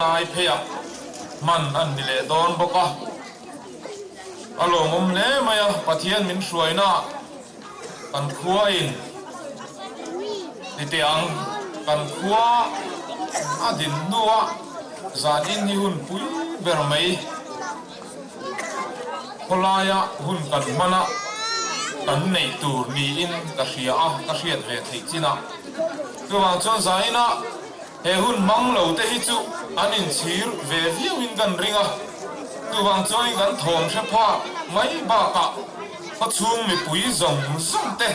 Lai pheiah hman an ni leh dawn bawk a, a lawmawm hle mai a, Pathian min hruaina kan khuain ti teh ang, kan khua a din hnuah zan in hi hun pui ber mai khawlaia hun kan hman a kan neih tur niin ka hria a, ka hriat ve theih chinah. Chuvang chuan zainah. He hun hmang lo te hi chu an inchhir ve viauin kan ring a, chuvang chuanin kan thawm hre phak mai bakah khawchhung mipui zawng zawng te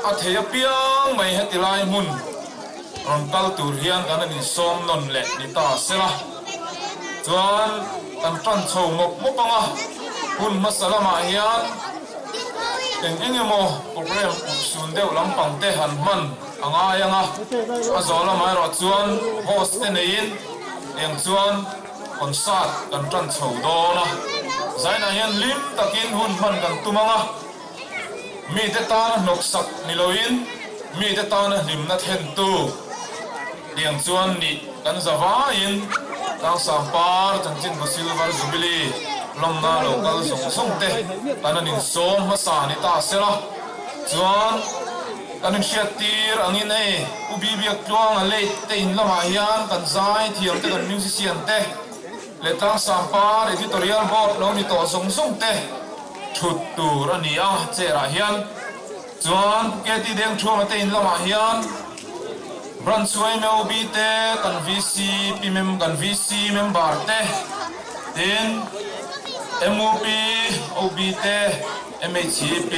a thei apiang mai heti lai hmun rawn kal tur hian kan han insawm nawn leh ni ta sela chuan kan tan chho mawp mawp ang a, hun hmasa lamah hian eng eng emaw programme urhsun deuh lampang te han hman A ngai ang a, a zawh lamah erawh chuan host te neiin eng chuan concert kan tan chho dawn a, zainah hian hlim takin hun hman kan tum ang a, mite tana hnawksak ni loin mite tana hlimna thlentu tiang chuan nih kan za vaiin Tlangsang Par Chanchinbu Silver Jubilee lawmna lo kal zawng zawng te kan han insawm hmasa ni ta sela chuan Kan inhriattir angin hei U Bibiak Tluanga late te in lamah hian kan zai thiam te kan musician te leh Tlangsang Par Editorial Board lo ni tawh zawng zawng te thut tur a ni a chair ah hian chuan Pu KT Dengthuama te in lamah hian Branch YMOB te kan VC Pi mem kan VC member te tin MUP OB te MHEP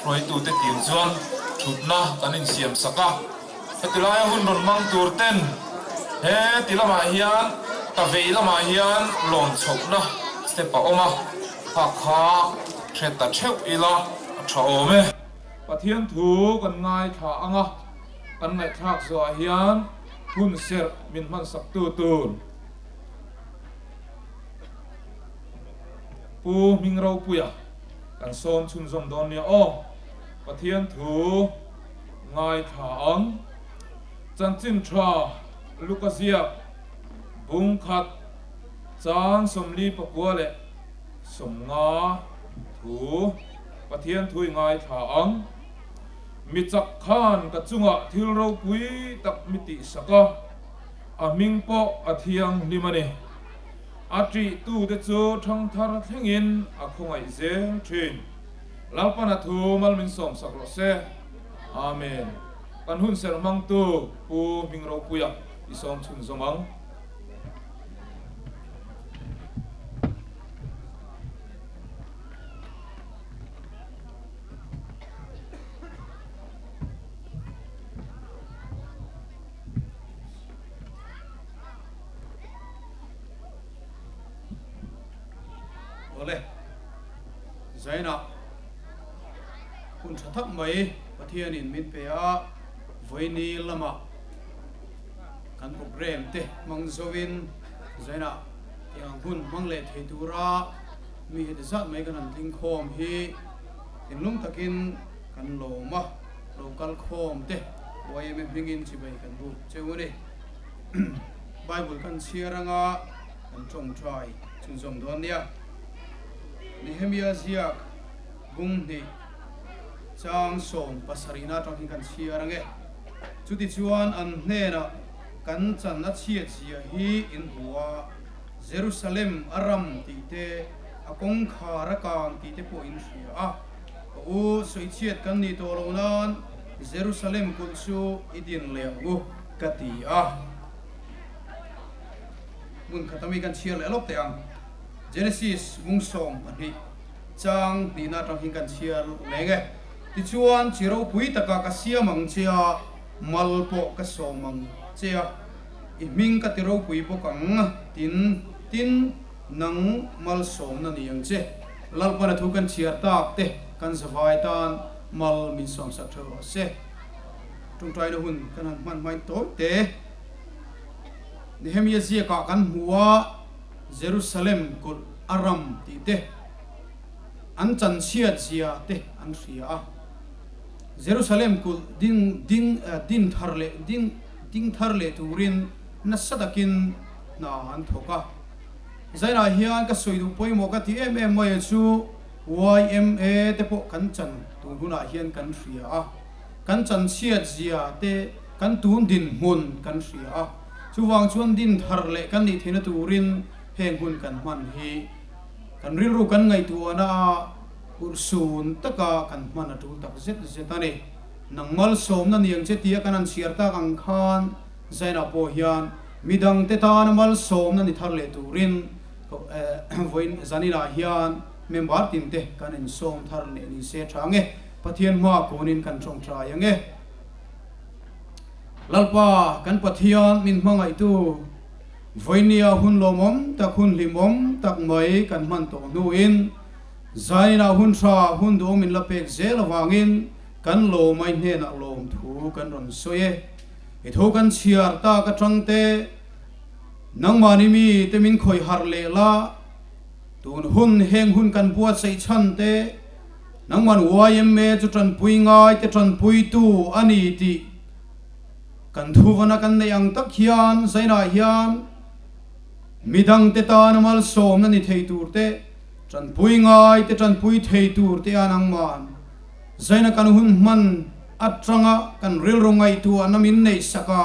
hruaitute tir chuan thutna kan insiam sak a, heti laia hun rawn hmang tur ten he ti lamah hian ka vei lamah hian lawn chhohna step a awm a, kha kha hre ta theuh ila a tha awm e. Pathian thu kan ngaithla ang a, kan ngaihthlak zawhah hian hun serh min hmansak tu tur. Pu Hming Ropuia kan sawm chhunzawm dawn nia aw. Pathian thu ngaithla ang. Chanchin tha Luka ziak bung khat chang 44 leh 50 thu Pathian thu i ngaithla ang. Mi chak khan ka chungah thil ropui tak mi tihsak a, a hming pawh a thianghlim a ni. A ṭihtute chu ṭhangthar thlengin a khawngaih zel ṭhin. Lalpan a thu mal min sawmsak rawh se. Amen. Kan hun serh hmangtu Pu Hming Ropuia i sawm chhunzawm ang. Awle, Zainah hun tha tak mai Pathianin min pe a, vawiini lamah kan program te hmang zoin Zainah tiang hun hmang leh thei tura mi heti zat mai kan han tling khawm hi thinlung takin kan lawm a, lo kal khawm te YMA hmingin chibai kan buk cheu a ni. Bible kan chhiar anga kan tawngtai chhunzawm dawn nia. Nehemia ziak bung hnih chang 70na atang hian kan chhiar ange. Chutichuan an hnenah kan chan a chhiat zia hi in hmu a, Jerusalem a ram tih te, a kawngkhar a kang tih te pawh in hria a. Ka u, sawichhiat kan nih tawh lo nan Jerusalem kulh chu i din leh ang u. Ka ti a. Hmun khat ami kan chhiar leh lawk teh ang. Genesis mung 12 chang hnihna atang hian kan chhiar leng e. Tichuan chi ropui taka ka siam ang che a, mal pawh ka sawm ang che a, i hming ka ti ropui bawk ang, tin, tin, nang malsawmna ni ang che. Lalpana thu kan chhiar tak te kan zavai tan mal min sawmsak theuh rawh se. Tawngtaina hun kan han hman hmain tawi te. Nehemia ziakah kan hmu a, Jerusalem kulh a ram tih te, an chanchhiat zia te an hria a. Jerusalem kulh ding ding din thar leh ding ding thar leh turin nasa takin hna an thawk a. Zainah hian ka sawi duh pawimawh ka ti em em mai a chu yma te pawh kan chan tun hunah hian kan hria a, kan chan chhiat zia te kan tun dinhmun kan hria a, chuvang chuan din thar leh kan nih theihna turin heng hun kan hman hi kan rilru kan ngaihtuahna a urhsun taka kan hman a tul tak zet zet a ni. Nang malsawmna niang che tia kan han chhiar tak ang khan Zainah pawh hian midangte tana malsawmna ni thar leh turin vawiin zaninah hian member tinte kan insawm thar leh ni se tha ange. Pathian hma kunin kan tawngtai ange. Lalpa kan Pathian min hmangaihtu vawinia hun lawmawm tak hun hlimawm tak mai kan hman tawh hnuin zaninah hun tha hun duhawm min la pek zel avangin kan lawmai hnenah lawmthu kan rawn sawi e. I tho kan chhiar tak atang te, nangmahni mi te min khawih harh leh la, tun hun heng hun kan buatsaih chhan te, nangman yma chu tanpui ngai te tanpuitu a ni tih kan thuvana kan neih ang tak hian zainah hian midang te tana malsawmna ni thei tur te, tanpui ngai te tanpui thei tur te a nangman Zaina kan hun hman atanga kan rilru ngaihtuahna min neih sak a,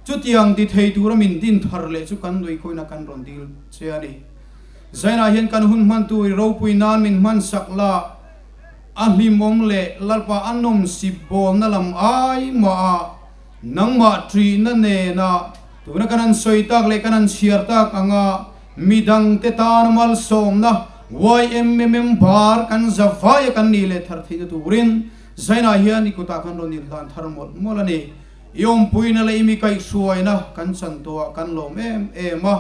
chutiang ti thei tura min din thar leh chu kan nui khawina kan rawn dil che a ni. Zainah hian kan hun hman tur i ropui nan min hman sak la, a hlimawm leh Lalpa a nawmsip bawlna lam ai mah a, nangmah ṭihna nena tuna kan han sawi tak leh kan han chhiar tak anga Midangte tan malsawmna YMMM bar kan za vaia kan nih leh thar theihna turin Zainah hian i kutah kan rawn inhlan thar mawlh mawlh a ni. I awmpuina leh i mi kaihhruaina kan chan tawhah kan lawm em em a.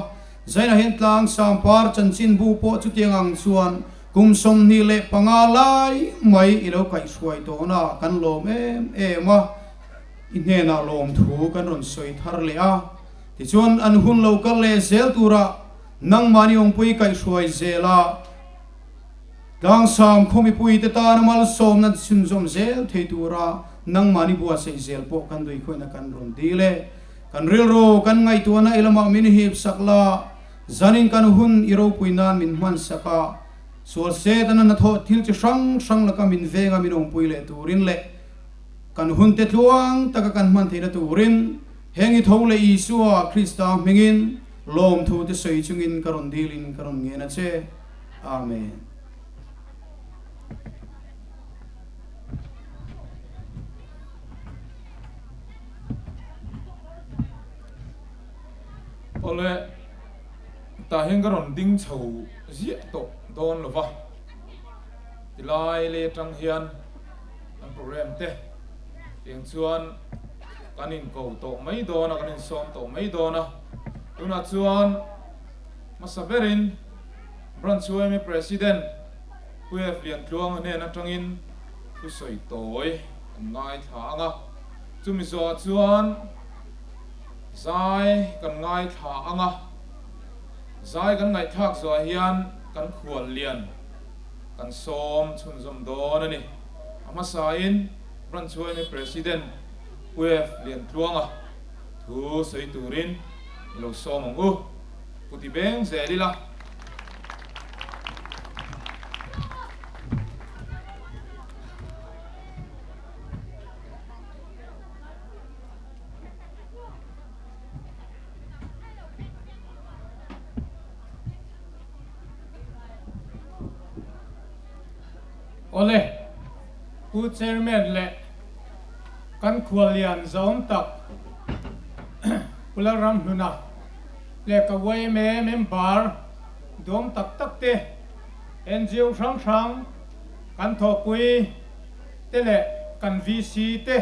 Zainah hian tlang Sangpar chanchinbu pawh chutiang ang chuan kum 25 lai mai i lo kaihhruai tawhna kan lawm em em a. I hnenah lawmthu kan rawn sawi thar leh a. Tichuan, an hun lo kal leh zel turah nangmahni awmpui kaihhruai zel a, tlangsam khaw mipuite tana malsawmna chhunzawm zel thei tura nangmahni buatsaih zel pawh kan duikhawihna kan rawn dil e. Kan rilru kan ngaihtuahna i lamah min hip sak la, zanin kan hun i ropui nan min hman sak a, sual Setana hnathawh thil chi hrang hrang laka min venga min awmpui leh turin leh kan hunte tluang taka kan hman theihna turin Heng i tho leh Isua Krista hmingin lawmthu te sawi chungin ka rawn dilin ka rawn ngen a che. Amen. Awle, tah hian ka rawn ding chho ziah tawh dawn lo va, tilai lei atang hian an program te tiang chuan Kan inko tawh mai dawn a, kan insawm tawh mai dawn a. Tunah chuan hmasa berin Branch yma President Pu F Liantluanga hnen atangin thusawi tawi kan ngaithla ang a. Chumi zawhah chuan zai kan ngaithla ang a. Zai kan ngaihthlak zawhah hian kan khual lian kan sawm chhunzawm dawn a ni. A hmasain Branch yma President Uef Liantluanga thu sawi turin i lo sawm ang u. Pu ti beng zel ila. Awle, Pu Chairman leh kan khuallian zawm tak Pu Lalramhluna leh ka yma member duam tak tak te, NGO hrang hrang kan thawhpui te leh kan VC te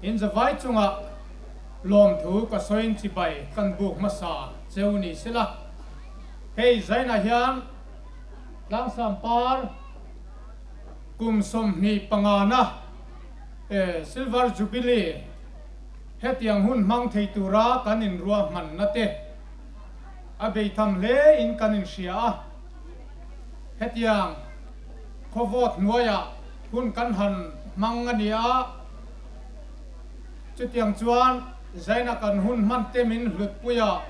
inzavai chungah lawmthu ka sawiin chibai kan buk hmasa cheu ni sela. Hei Zainah hian Tlangsam par kum 25 na Silver Jubilee hetiang hun hmang thei tura kan inruahmanna te a beitham hle in kan inhria a. Hetiang khawvawt hnuaiah hun kan han hmang a ni a, chutiang chuan Zaina kan hun hman te min hlutpui a.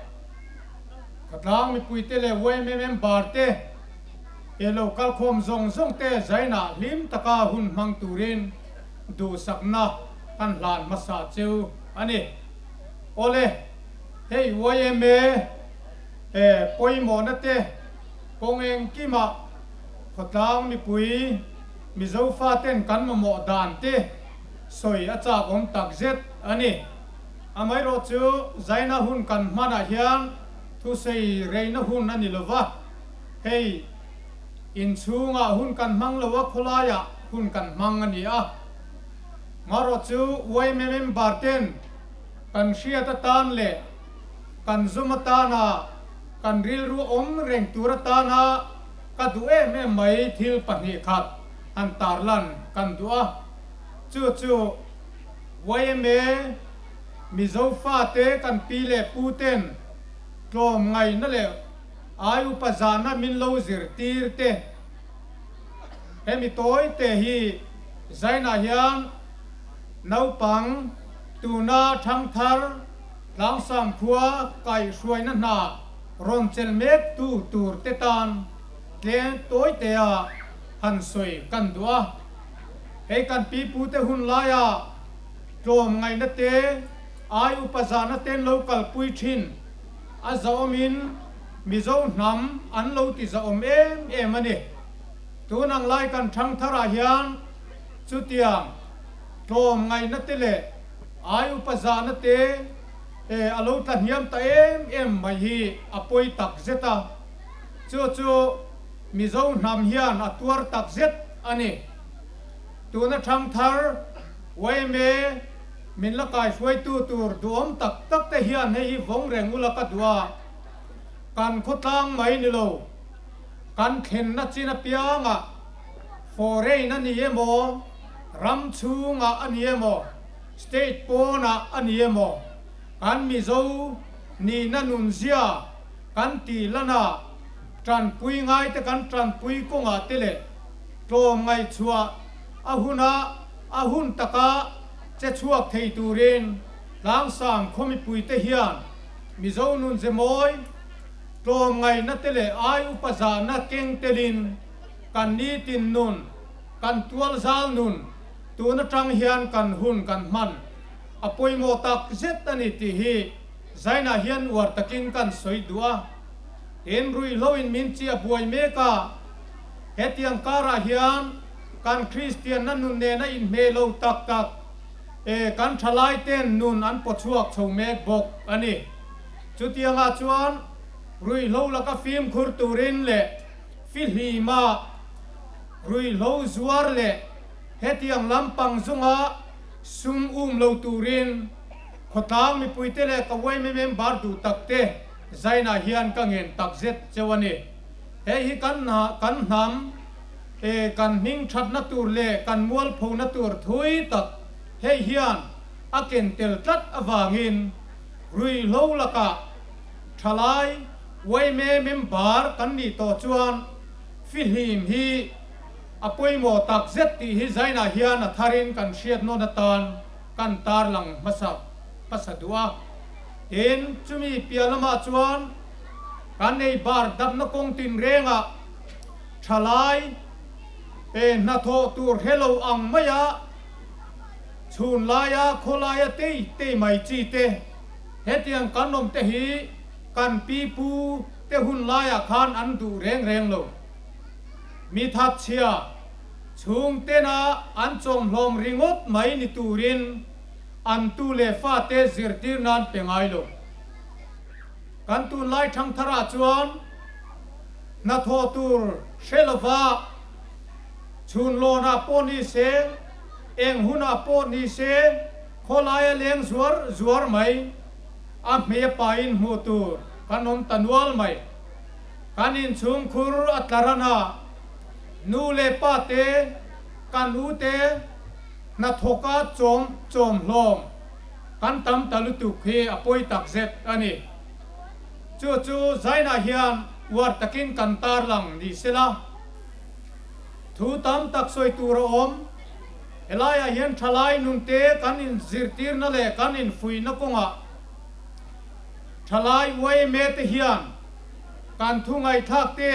Khawtlang mipuite leh yma member te he lo kalkhawm zawng zawng te zainah hlim taka hun hmang turin duhsakna kan hlan hmasa cheu a ni. Awle, hei yma he pawimawhna te kawng engkimah khawtlang mipui Mizo faten kan mamawh dan te sawi a chak awm takzet a ni. Amaherawh chu zaina hun kan hmanah hian thusei reina hun a ni lo va, hei inchhungah hun kan hmang lo a, khawlaiah hun kan hmang a ni a. Marawh chu yma member ten kan hriat atan leh kan zawm atana kan rilru awm reng tur atana ka duh em em mai thil 2 khat han tarlan kan duh a, chu chu yma Mizo fate kan pi leh pu ten tlawm ngaihna leh ai upa zahna min lo zirtir te. Hemi tawi te hi zainah hian naupang tuna thangthar tlangsam khua kaihhruaina hna rawn chelh mek tu tur te tan tlem tawi tea han sawi kan duh a. Hei kan pi pu te hun laia tlawm ngaihna te, ai upa zahna ten lo kalpui thin a zahawmin Mizo hnam an lo ti zahawm em em a ni. Tun ang lai kan thangtharah hian chutiang tlawm ngaihna te leh ai upa zahna te a lo tla hniam ta em em mai hi a pawi tak zet a. Chu chu Mizo hnam hian a tuar tak zet a ni. Tuna thangthar yma min la kaihruaitu tur duhawm tak tak te hian hei hi vawng reng ula ka duh a, kan khawtlang mai ni lo, kan thlenna chin apiangah foreign a ni emaw, ram chhungah a ni emaw, state pawnah a ni emaw, kan Mizo nihna nunzia kan tih lana tanpui ngaite kan tanpui kawngah te leh tlawm ngaihchhuah a huna a hun taka che chhuak thei turin tlangsam khaw mipuite hian Mizo nun ze mawi tlawm ngaihna te leh ai upa zahna keng telin kan nitin nun, kan tual zal nun tun atang hian kan hun kan hman a pawimawh tak zet a ni tih hi zainah hian uar takin kan sawi duh a. Tin, ruihhloin min chiah buai mek a, hetiang karah hian kan Kristianna nun nena inhmeh lo tak tak e kan thalaiten nun an pawchhuak chho mek bawk a ni. Chutiangah chuan ruihhlo laka fimkhur turin leh fihlima ruihhlo zuar leh hetiang lampang zunga sum um lo turin khawtlang mipuite leh ka yma member duh takte zainah hian ka ngen takzet cheu a ni. Hei hi kan kan hnam e kan hming thatna tur leh kan mualphona tur thui tak hei hian a ken tel tlat avangin ruihhlo lakah thalai yma member kan nih tawh chuan fihlim hi a pawimawh takzet tih hi zainah hian a tharin kan hriat nawn atan kan tarlang hmasa hmasa duh a. Tin, chumi piah lamah chuan kan ei bar dapna kawng tinrengah thalai e hnathawh tur hre lo ang maia chhun laia khawlaia tei tei mai chi te hetiang kan awm te hi kan pi pu te hun laiah khan an duh reng reng lo. Mi thatchhia chhung tena an chawmhlawm ringawt mai ni turin an tu leh fate zirtir nan pe ngai lo. Kan tunlai thangtharah chuan hnathawh tur hre lova chhun lawnah pawh ni se, eng hunah pawh ni se khawlaia leng zuar zuar mai a hmei a pain hmuh tur kan awm ta nual mai. Kan inchhungkhur a tlar a, nu leh pa te, kan u te hnathawka chawm chawm hlawm kan tam ta lutuk hi a pawi takzet a ni. Chu chu zainah hian uar takin kan tarlang ni sela, thu tam tak sawi tur a awm. Helaiah hian thalai nunte kan inzirtirna leh kan infuihna kawngah thalai yma te hian. Kan thu ngaihthlak te,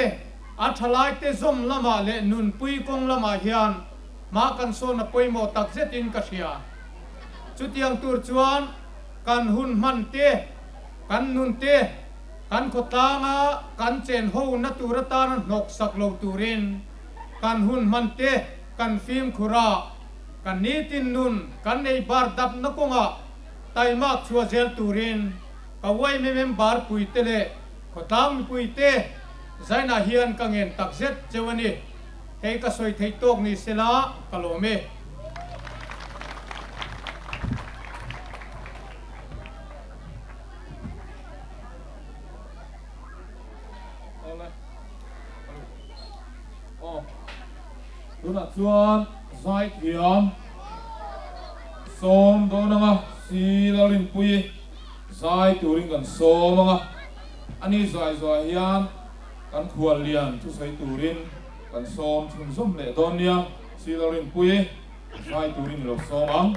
a thalai te zawm lamah leh nunpui kawng lamah hian hma kan sawn a pawimawh tak zetin ka hria. Chutiang tur chuan kan hun hman te, kan nun te, kan khawtlanga kan chen ho na tur atana hnawk sak lo turin kan hun hman te kan fimkhur a, kan nitin nun kan ei bar dapna kawngah taimak chhuah zel turin ka yma member puite leh Khawtlang mipuite zainah hian ka ngen tak zet cheu a ni. Hei ka sawi theih tawk ni sela ka lawm e. Aw, tunah chuan zaithiam sawm dawn anga si Lalrinpuii. Zai turin kan sawm ang a, ani zai zuah hian kan khual lian thusawi turin kan sawm chhunzawm leh dawn nia, Silo Rinpuii zai turin i lo sawm ang.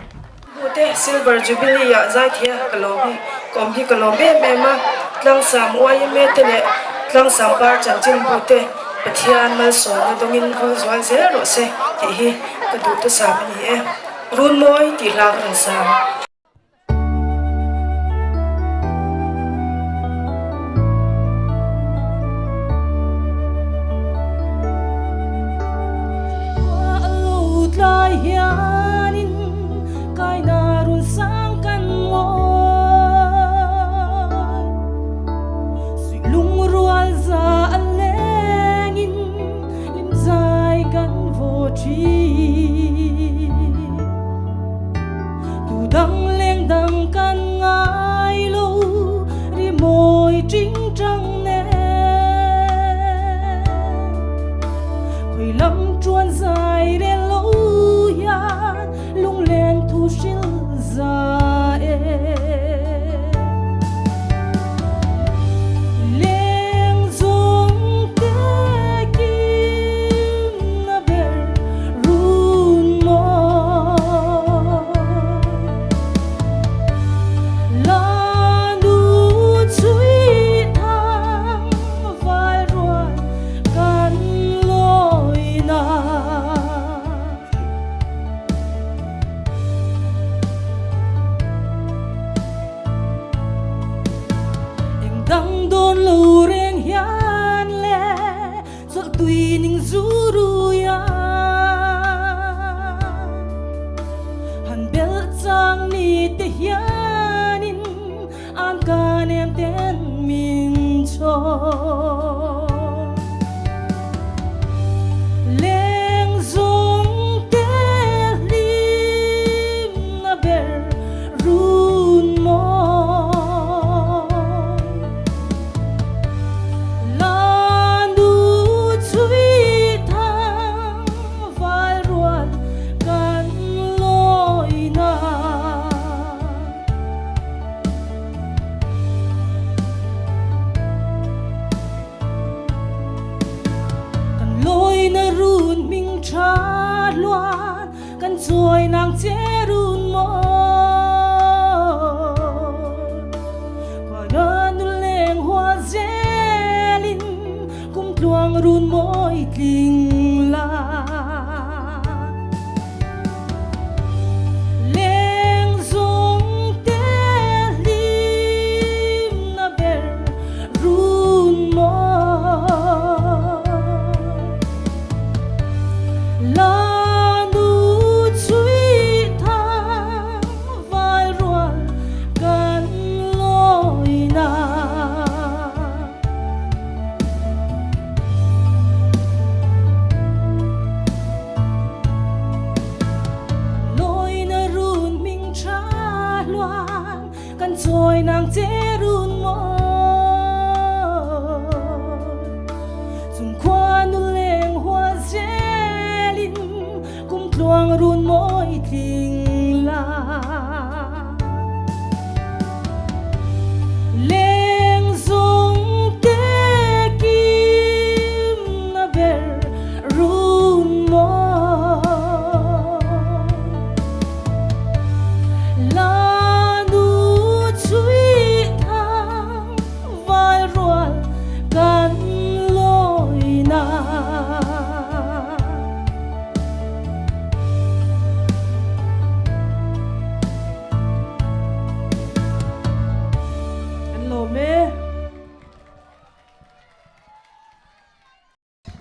Hmute Silver Jubilee ah zaithia ka lawm hi ka awm hi ka lawm em em a, Tlangsam yma te leh Tlangsam par chanchin hmute Pathian malsawmna dawngin vul zual zel rawh se tih hi ka duh tusam a ni e. Runmawi tih hla ka rawn sam.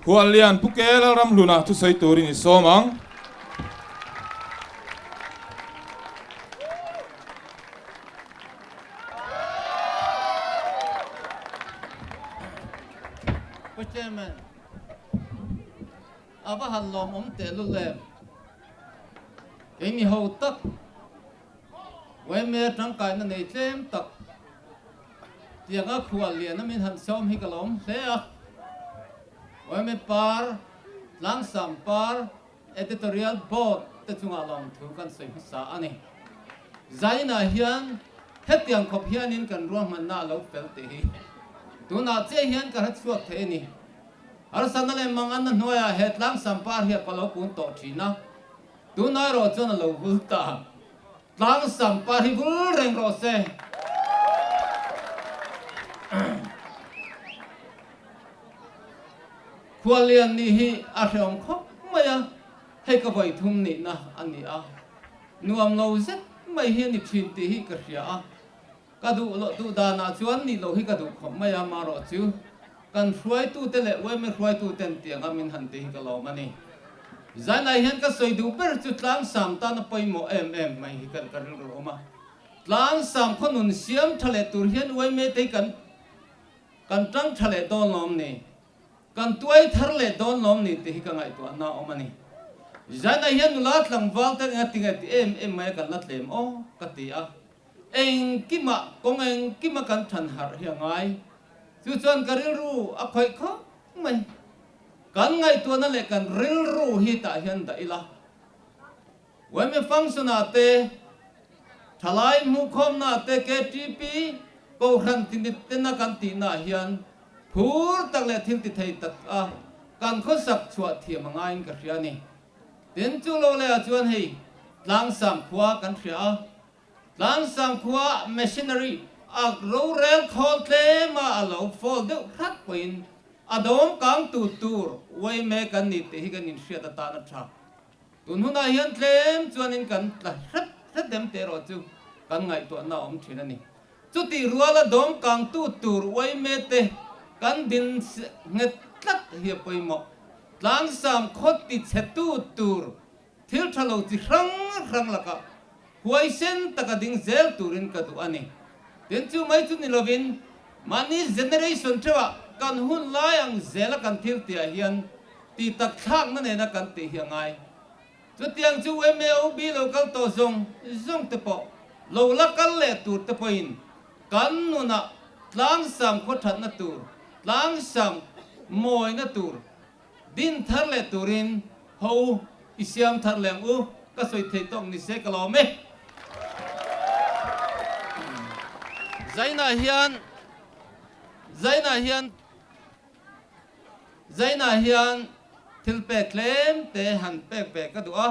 Khuallian Pu Ke Lalramhluna thusawi turin i sawm ang. Pu Chairman, a va han lawmawm tehlul em? Keini ho tak Uaime tangkaina nei tlem tak tianga khual lian a min han sawm hi ka lawm hle a. Uaime par, Tlangsam par, Editorial Board te chungah lawmthu kan sawi hmasa a ni. Zainah hian hetiang khawp hianin kan ruahmanna a lo fel tih hi tunah chiah hian ka hre chhuak thei a ni. Harsatna leh manganna hnuaiah he Tlangsam par hi a ka lo kun tawh thin a. Tunah erawh chuan a lo vul ta. Tlangsam par hi vul reng rawh se. Khualian nih hi a hreawm khawp mai a, hei ka vawi thum nihna a ni a. Nuam lo zet mai hi a ni thin tih hi ka hria a. Ka duh loh duh danah chuan nih loh hi ka duh khawp mai a, marawh chu kan hruaitute leh uaime hruaituten tianga min han ti hi ka lawm a ni. Zainai hian ka sawi duh ber chu tlangsam tan a pawimawh em em mai hi kan ka rilru awm a. Tlangsam khaw nun siam tha leh tur hian uaime te hi kan kan tang tha leh dawn lawm ni. Kan tuai thar leh dawn lawm ni tih hi ka ngaihtuahna a awm a ni. Zainai hian nula tlangval te enga tinge ti em em mai a kan la tlem aw ka ti a. Engkimah, kawng engkima kan than harh hi a ngai. Chu chuan ka rilru a khawih khawp mai. Kan ngaihtuahna leh kan rilru hi tah hian dah ila. Yma function-ah te, thalai hmuhkhawmnaah te KTP Kohhran tinitena kan tihnaah hian phur tak leh thil ti thei tak a kan khawsak chhuah thiam a ngaiin ka hria a ni. Tin, chu lo lehah chuan hei Tlangsam khua kan hria a, Tlangsam khua machinery a rorel khawl tlem a, a lo fall deuh hrat pawhin a dawm kang tu tur uai mek an ni tih hi kan inhriat atan a tha. Tun hunah hian tlem chuanin kan tla hret hret em teh erawh chu kan ngaihtuahna a awm thin a ni. Chutih ruala dawm kang tu tur uai mete kan din nghet tlat hi a pawimawh. Tlangsam khaw ti chhe tu tur thil tha lo chi hrang hrang lakah huaisen taka ding zel turin ka duh a ni. Tin chu mai chu ni lovin mahni generation theuhah kan hun lai ang zela kan thil tihah hian ti tak thlakna nena kan tih hi a ngai. Chutiang chu MAOB lo kal tawh zawng zawng te pawh lo la kal leh tur te pawhin kan nunah tlangsam khaw thatna tur, tlangsam mawina tur din thar leh turin ho i siam thar leh ang u, ka sawi thei tawk ni se ka lawm e. Zainah hian Zainah hian Zainah hian thil pek tlem te han pek ve ka duh a,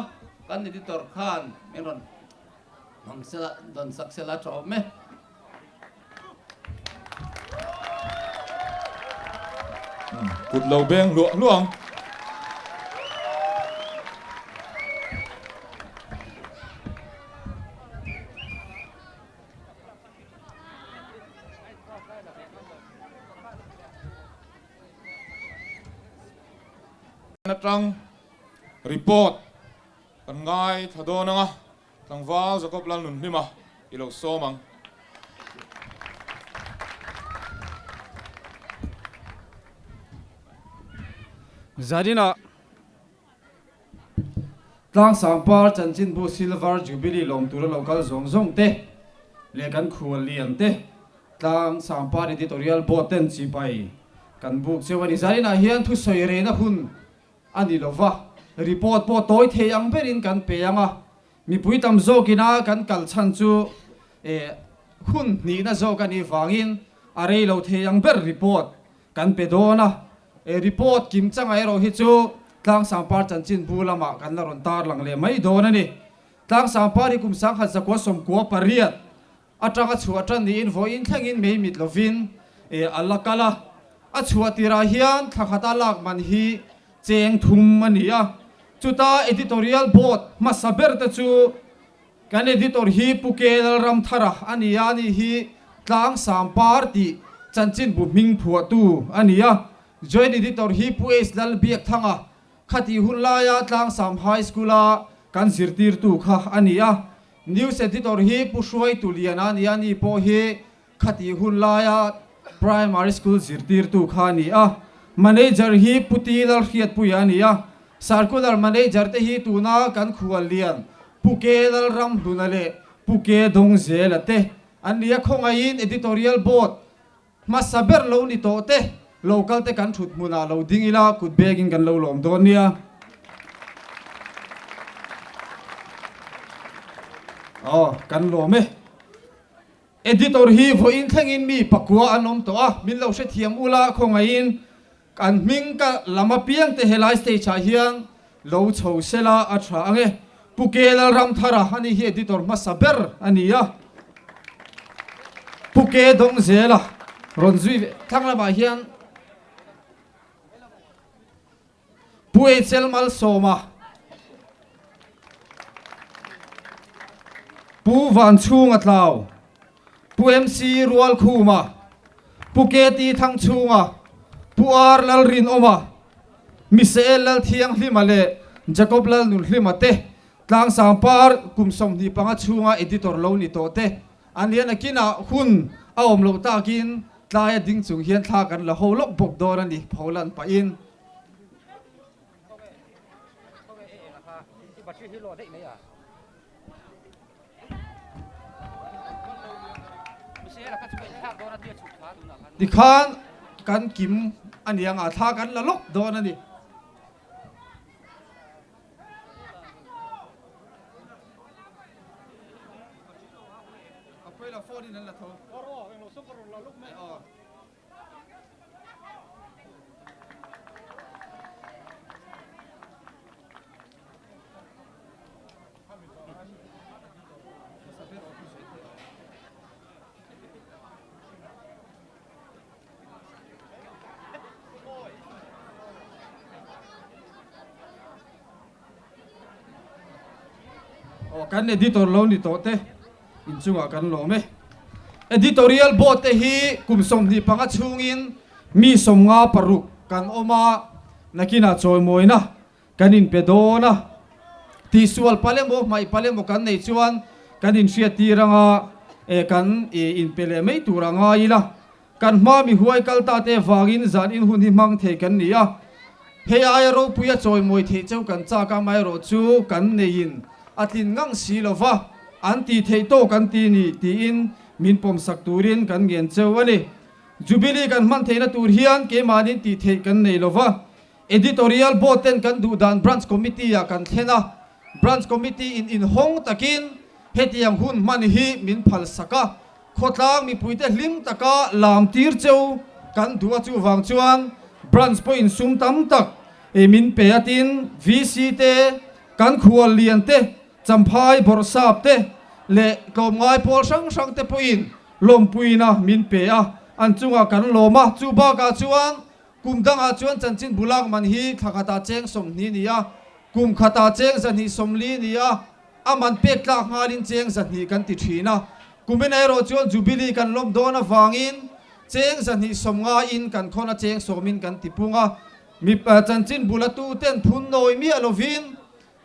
kan editor khan min rawn hmang sela, dawn sak sela tha awm e. Kut lo beng hluah hluah ang. Atang report kan ngai thla dawn anga tlangval Jacob Lalnunhlima i lo sawm ang. Zaninah Tlangsang Par Chanchinbu Silver Jubilee lawm tura lo kal zawng zawng te leh kan khual lian te Tlangsang Par Editorial Board ten chibai kan buk cheu a ni. Zaninah hian thusawi rehna hun a ni lo va, report pawh tawi thei ang berin kan pe ang a, mipui tam zawkina kan kal chhan chu hun hnihna zawk a nih vangin a rei lo thei ang ber report Kan pe dawn a, e report kim changa erawh hi chu Tlangsangpar chanchinbu lamah kan la rawn tarlang leh mai dawn a ni. Tlangsangpar hi kum 1998 atanga chhuah tan niin vawiin thlengin mei mit lovin e a la kal a. A chhuah tirah hian thla khata lak man hi cheng thum a ni a, chuta editorial board hmasa ber te chu Kan editor hi Pu K Lalramthara a ni a, ani hi Tlangsam Par tih chanchinbu hming phuahtu a ni a. Joint Editor hi Pu H Lalbiakthanga Khati hun laia Tlangsam High School-a kan zirtirtu kha a ni a. News Editor hi Pu Hruaitu Liana a ni a, ni pawh hi khati hun laia Primary School zirtirtu kha a ni a. Manager hi Pu Ti Lalhriatpuia a ni a. Circular Manager te hi tuna kan khuallian Pu Ke Lalramhluna leh Pu Ke Dawngzela te an ni a. Khawngaihin Editorial Board Hmasa ber lo ni tawh te, lo kal te kan thut hmunah lo ding ila kut bengin kan lo lawm dawn nia. Aw, kan lawm e. Editor hi vawiin thlengin mi pakua an awm tawh a, min lo hrethiam ula khawngaihin kan hming ka lam apiang te helai stage ah hian lo chho sela a tha ang e. Pu Ke Lalramthara ani hi editor hmasa ber a ni a. Pu Ke Dawngzela rawn zui ve thlang lamah hian Pu HL Malsawma, Pu Vanchhunga Tlau, Pu MC Rualkhuma, Pu KT Thangchhunga, Pu R Lalrinawma, Misael Lalthianghlima leh Jacob Lalnunhlima te Tlangsang Par kum 25 chhunga editor lo ni tawh te an lian a kinah hun a awm loh takin tlaia ding chung hian thla kan la ho lawk bawk dawn a ni pholan pahin. Tikhan kan kim a ni ang a, thla kan la lawk dawn a ni. Aw kan editor lo ni tawh te inchungah kan lawm e. Editorial board te hi kum 25 chhungin mi 56 kan awm a, nakinah chawimawina Kan inpe dawn a, tihsual palh emaw hmaih palh emaw kan neih chuan kan inhriattir anga e kan inpe leh mai tur a ngai ila. Kan hma mi huai kal ta te vangin zan in hun hi hmang thei kan ni a, hei aia ropui a chawimawi theih cheu kan chak a, amaherawh chu kan neiin a tlin ngang si lo va, an tih theih tawk an ti ni tiin min pawmsak turin kan ngen cheu a ni. Jubilee kan hman theihna tur hian keimahnin tih theih kan nei lo va, Editorial Board ten kan duh dan Branch Committee ah kan thlen a, Branch Committee in inhawng takin hetiang hun hman hi min phal sak a, khawtlang mipuite hlim taka lam tir cheu kan duh a chuvang chuan Branch pawhin sum tam tak min pe a tin VC te, kan khual lian te, Champhai Bawrhsap te leh tlawmngai pawl hrang hrang te pawhin lawmpuina min pe a, an chungah kan lawm a, chu bakah chuan Kum dangah chuan chanchin bulak man hi thla khatah cheng 20 ni a, kum khatah cheng 140 ni a, a man pek tlak nghalin cheng 200 kan ti thin a. Kumin erawh chuan Jubilee kan lawm dawn avangin cheng 150 in kan khawn a cheng 10 in kan ti pung a. Mi chanchin bulatu ten phun nawi miah lovin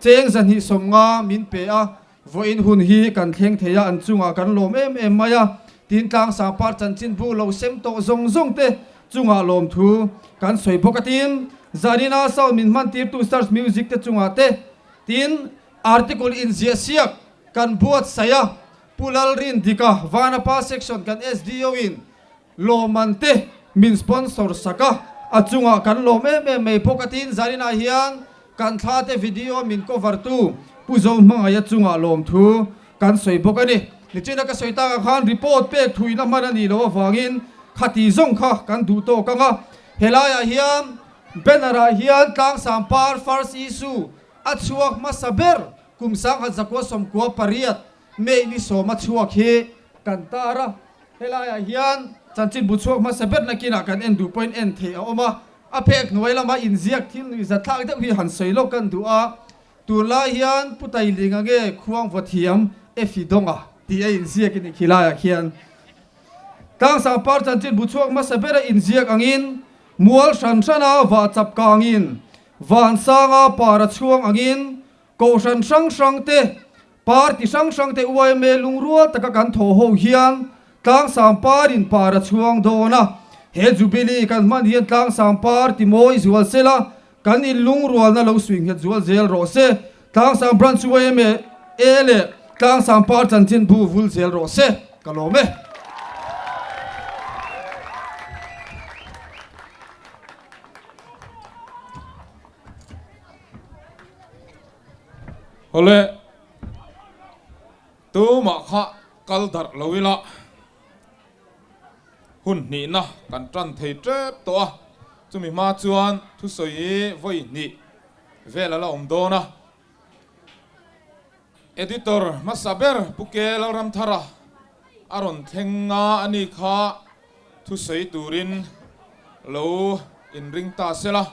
cheng 250 min pe a, vawiin hun hi kan thleng thei a, an chungah kan lawm em em mai a, tin tlangsang par chanchinbu lo sem tawh zawng zawng te chungah lawmthu kan sawi bawk a, tin Zarina sound min hman tirtu Stars Music te chungah te, tin article inziah siak kan buatsaih a, Pu Lalrindika Vanapa section kan SDO in Lawmman te min sponsor sak a, a chungah kan lawm em em mai bawk a tin Zarina hian kan thla te video min cover tu Pu Zo Hmangaih a chungah lawmthu kan sawi bawk a ni. Nichina ka sawi takah khan report pek thuina hman a nih loh avangin khati zawng kha kan duh tawk ang a, helaiah hian banner ah hian Tlangsam Par First Issue a chhuak hmasa ber kum 1998 May ni 10 a chhuak hi kan tar a. Helaiah hian chanchinbu chhuak hmasa ber nakinah kan en duh pawhin en theih a awm a, a phek hnuai lama inziak thil nuihzat thlak deuh hi han sawi lawk kan duh a, tunlai hian Pu Tailinga nge Khuang Vawthiam Efi Dawnga tih a inziak in khilaiah khian Tlangsang Par chanchinbu chhuak hmasa bera inziak angin. Mual hran hrana vah chap kangin, Vansanga par a chhuang angin, Kohhran hrang hrang te, Party hrang hrang te yma lungrual taka kan thawh ho hian Tlangsam Parin par a chhuang dawn a. He Jubilee kan hman hian Tlangsam Par ti mawi zual sela, kan inlungrualna lo suih nghet zual zel rawh se. Tlangsam Branch yma e leh Tlangsam Par chanchinbu vul zel rawh se. Ka lawm e. Awle, tumah kha kal darh lo ila, hun hnihna kan tan thei tep tawh a, chumi hma chuan thusawi hi vawi hnih vel a la awm dawn a. Editor hmasa ber Pu Ke Lalramthara a rawn thleng a, ani kha thusawi turin lo inring ta sela.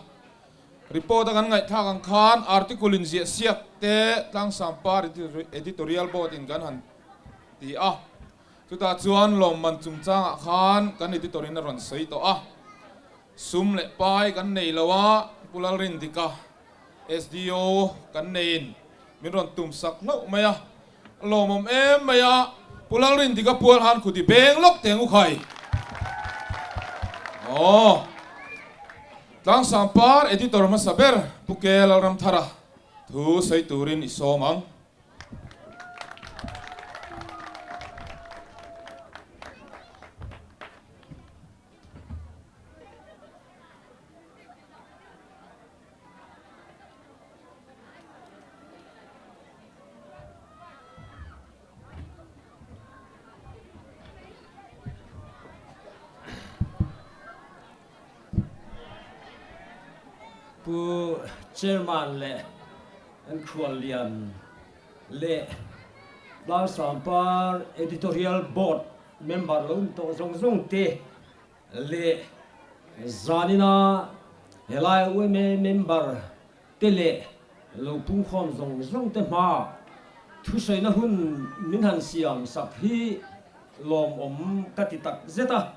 Report a kan ngaihthlak ang khan article in ziah siak te Tlangsam Par Editorial Board in kan han ti a, chutah chuan lawmman chungchangah khan kan editor in a rawn sawi tawh a, sum leh pai kan nei lo a, Pu Lalrindika SDO kan neiin min rawn tum sak hlauh mai a, a lawmawm em mai a, Pu Lalrindika pual han khuti beng lawk teng u khai. Aw. Tlangsam Par Editor hmasa ber Pu Ke Lalramthara thu sawi turin i sawm ang. Pu Chairman leh an khuallian leh Tlangsam Par Editorial Board member lo ni tawh zawng zawng te leh zanina helai yma member te leh lo pungkhawm zawng zawng te hma thusawina hun min han siam sak hi lawmawm ka ti tak zet a.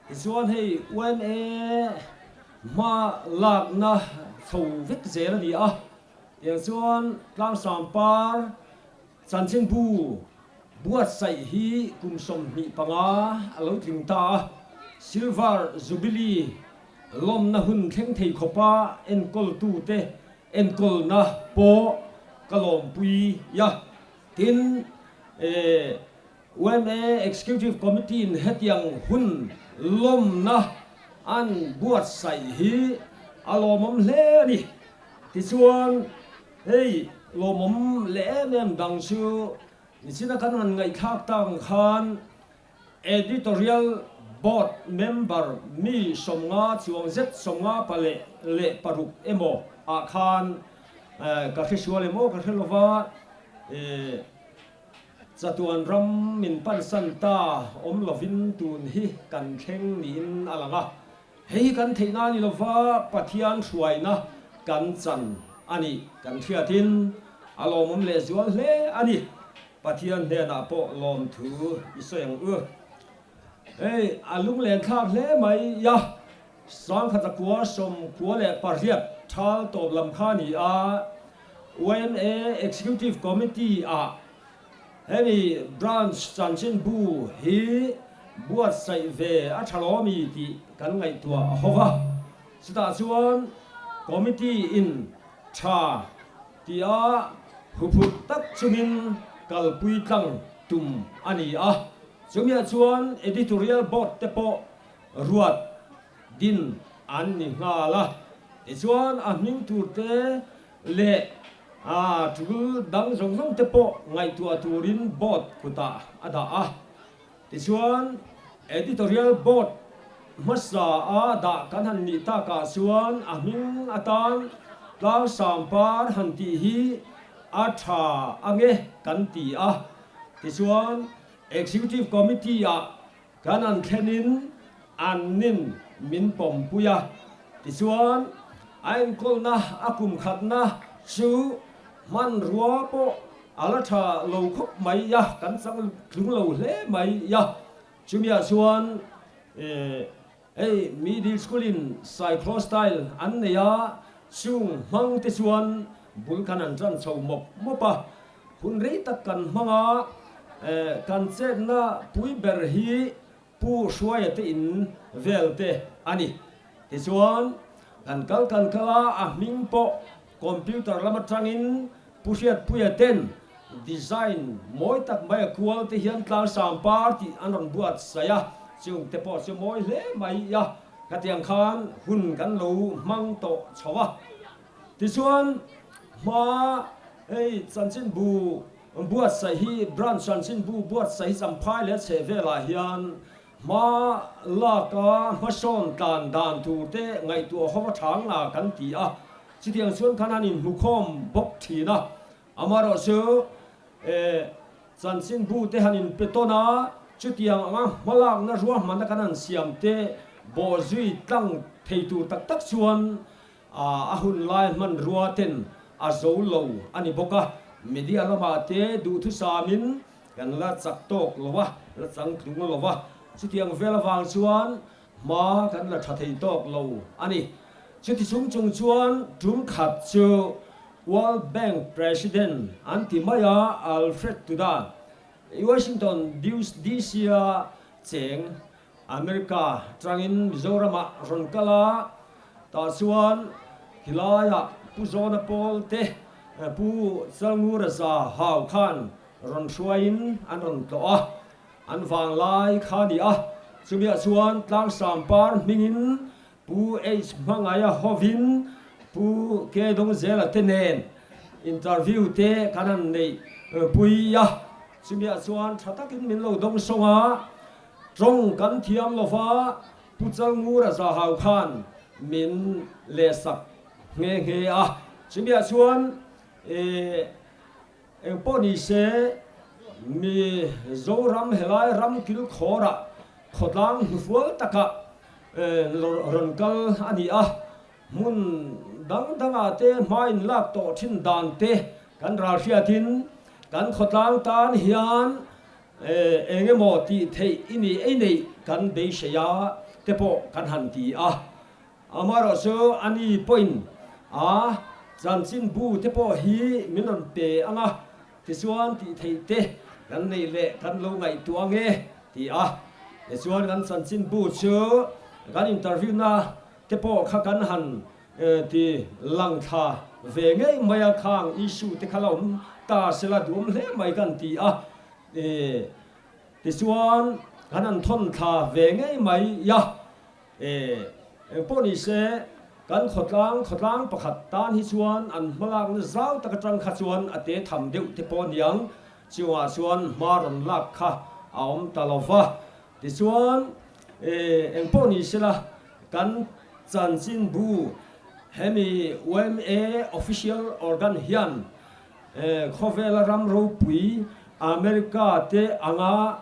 Tichuan hei yma hma lakna chho vek zel a ni a, tiang chuan Tlangsam Par chanchinbu buatsaih hi kum 25 a lo tling ta a, Silver Jubilee lawmna hun thleng thei khawpa enkawltute enkawlna pawh ka lawmpui a, tin Yma Executive Committee in hetiang hun lawmna an buatsaih hi a lawmawm hle a ni. Tichuan, hei lawmawm leh em em dang chu nichina kan han ngaihthlak tak ang khan Editorial Board member mi 50 chuang zet 56 emaw ah khan ka hresual emaw ka hre lova, Chatuan ram min pansan ta awm lovin tun hi kan thleng niin a lang a. Hei hi kan theihna a ni lova, Pathian hruaina kan chan a nih kan hriatin a lawmawm lehzual hle a ni. Pathian hnenah pawh lawmthu i sawi ang u. Hei a lunglenthlak hle mai a, 1998 thal tawp lam kha a ni a, Yma Executive Committee ah hemi Branch chanchinbu hi buatsaih ve a tha lo ami tih kan ngaihtuah a ho va. Chutah chuan Committee in tha tia huphut tak chungin kalpui tlang tum a ni a. Chumiah chuan Editorial Board te pawh ruat din an ni nghal a, tichuan a hming tur te leh a tul dang zawng zawng te pawh ngaihtuah turin board kutah a dah a. Tichuan editorial board hmasa a dah kan han nih takah chuan a hming atan Tlangsam Par han tih hi a tha ange kan ti a, tichuan executive committee ah Kan an thlenin an nin min pawmpui a, tichuan a enkawlna a kum khatna chu hmanrua pawh a la tha lo khawp mai a, kan chang tlung lo hle mai a, chumiah chuan. Hei Middle School in Cyclostyle an nei a, chung hmang te chuan bul kan an tan chho mawp mawp a. Hun rei tak kan hmang a, kan chetna pui ber hi Pu Hruaia te in vel te a ni. Tichuan, kan kal kan kal a, a hming pawh computer lam atangin Pu Hriatpuia ten design mawi tak mai a kual te hian Tlangsam Par tih an rawn buatsaih a, chung te pawh chu mawi hle mai a, khatiang khan hun kan lo hmang tawh chho a. Tichuan, hma hei chanchinbu buatsaih hi branch chanchinbu buatsaih hi Champhai leh chheh velah hian hma laka hmasawn tlan dan tur te ngaihtuah ho a thang la kan ti a, chutiang chuan khan an inhmukhawm bawk thin a, amaherawhchu chanchinbu te han inpe tawn a, chutiang anga hmalakna ruahmanna kan han siam te bawhzui tlang thei tur tak tak chuan A hun lai hmanrua ten a zo lo a ni bawk a, media lamah te duhthusamin kan la chak tawk lo a, la changtlung lo a, chutiang vel avang chuan hma kan la tha thei tawk lo a ni. Chuti chung chung chuan tum khat chu World Bank President an ti mai a, Alfred Tuda, Washington DC-a cheng America tangin Mizoramah rawn kal a, tah chuan khilaiah Pu Zawna Pawl te Pu Chalngura za hau khan rawn hruaiin an rawn tlawh a, an vanglai kha a ni a, chumiah chuan Tlangsam Par hmingin Pu H Hmangaia hovin Pu K Dawngzela te nen interview te kan han neih pui a, chumiah chuan tha takin min lo dawng sawng a, Tawng kan thiam lova Pu Chalngura Zahau khan min lehsak nghe nghe a, chumiah chuan eng pawh ni se mi Zoram helai ram kil khawrah khawtlang hnufual takah rawn kal a ni a, hmun dang dangah te hma in lak tawh thin dan te kan ral hriatin kan khawtlang tan hian Eng emaw tih theih i nih ei neih kan beisei a te pawh kan han ti a. Amaherawhchu a ni pawhin a chanchinbu te pawh hi min rawn pe ang a, tichuan tih theih te kan neih leh kan lo ngaihtuah ang e ti a. Tichuan kan chanchinbu chu kan interview na te pawh kha kan han ti lang thla ve ngei mai a, khang issue te kha la awm ta sela duhawm hle mai kan ti a. Tichuan kan han thawn thla ve ngei mai a, engpawh ni se kan khawtlang khawtlang pakhat tan hi chuan an hmalakna zau tak atang kha chuan a te tham deuh te pawh niang chungah chuan hma rawn lak kha a awm ta lo va. Tichuan engpawh ni sela kan chanchinbu hemi yma official organ hian Khawvela ram ropui America te anga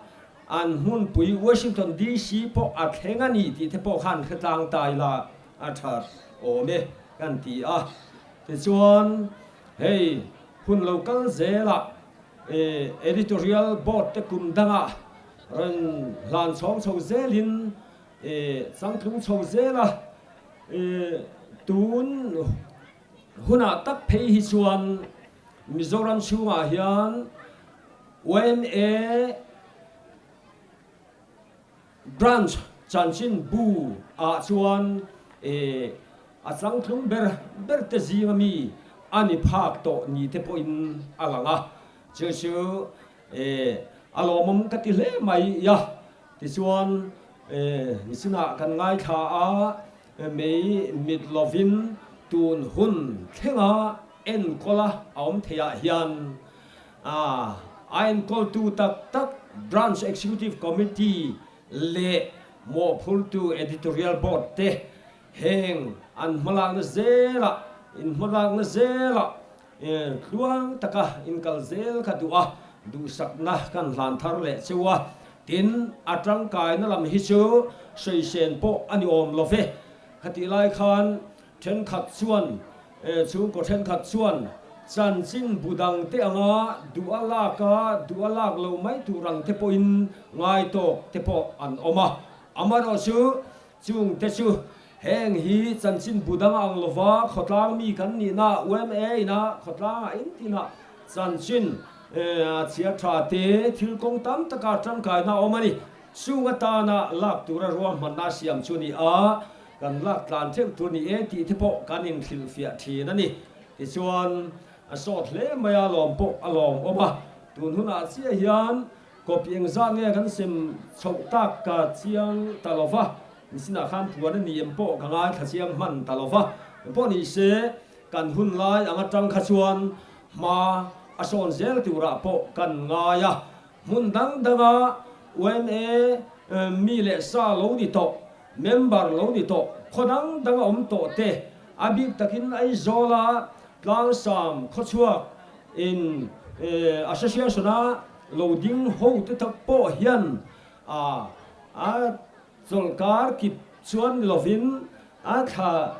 an hmunpui Washington DC pawh a thleng a ni tih te pawh khan hre tlang ta ila a tha awm e kan ti a. Tichuan hei hun lo kal zelah editorial board te kum dangah rawn hlan chhawng chho zelin changtlung chho zela tun Hunah tak phei hi chuan Mizoram chhungah hian yma Branch chanchin bu ah chuan a changtlung ber ber te zinga mi a ni phak tawh ni te pawhin a lang a, chu chu a lawmawm ka ti hle mai a. Tichuan nichinah kan ngaithla a. Mei mit lovin tun hun thlenga enkawla a awm theiah hian a enkawltu tak tak Branch Executive Committee leh mawhphurtu Editorial Board te heng an hmalakna zelah inhmalakna zelah Tluang taka inkal zel kha duh a, duhsakna kan hlan thar leh cheu a, tin a tangkaina lam hi chu sawisên pawh a ni awm lo ve. Khatih lai khan thenkhat chuan, chhungkaw thenkhat chuan chanchin bu dang te anga duh a lak a, duh a lak lo mai tur ang te pawhin ngai tawk te pawh an awm a. Amaherawhchu. Chung te chu heng hi chanchinbu dang ang lova khawtlang mi kan nihna yma ina khawtlangah in tinah chanchin chhia tha te thil kawng tam taka tangkaina a awm a ni. Chung atana lak tura ruahmanna siam chu a ni a, kan lak tlan theuh tur ni e tih te pawh kan inhrilhfiah thin a ni. Tichuan a sawt hle mai a, lawm pawh a lawmawm a, tun hunah chiah hian Copy engzah nge kan sem chhoh tak ka chiang ta lo va, misinah khan puan a ni em pawh ka ngaithla chiang hman ta lo va, pawh ni se kan hun lai ang atang kha chuan hma a sawn zel turah pawh kan ngai a, hmun dang danga yma mi leh sa lo ni tawh, member lo ni tawh, khaw dang danga awm tawh te a bik takin Aizawla tlangsam khawchhuak in association-a Lo ding ho te tak pawh hian a a chawlhkar kip chuan ni lovin a thla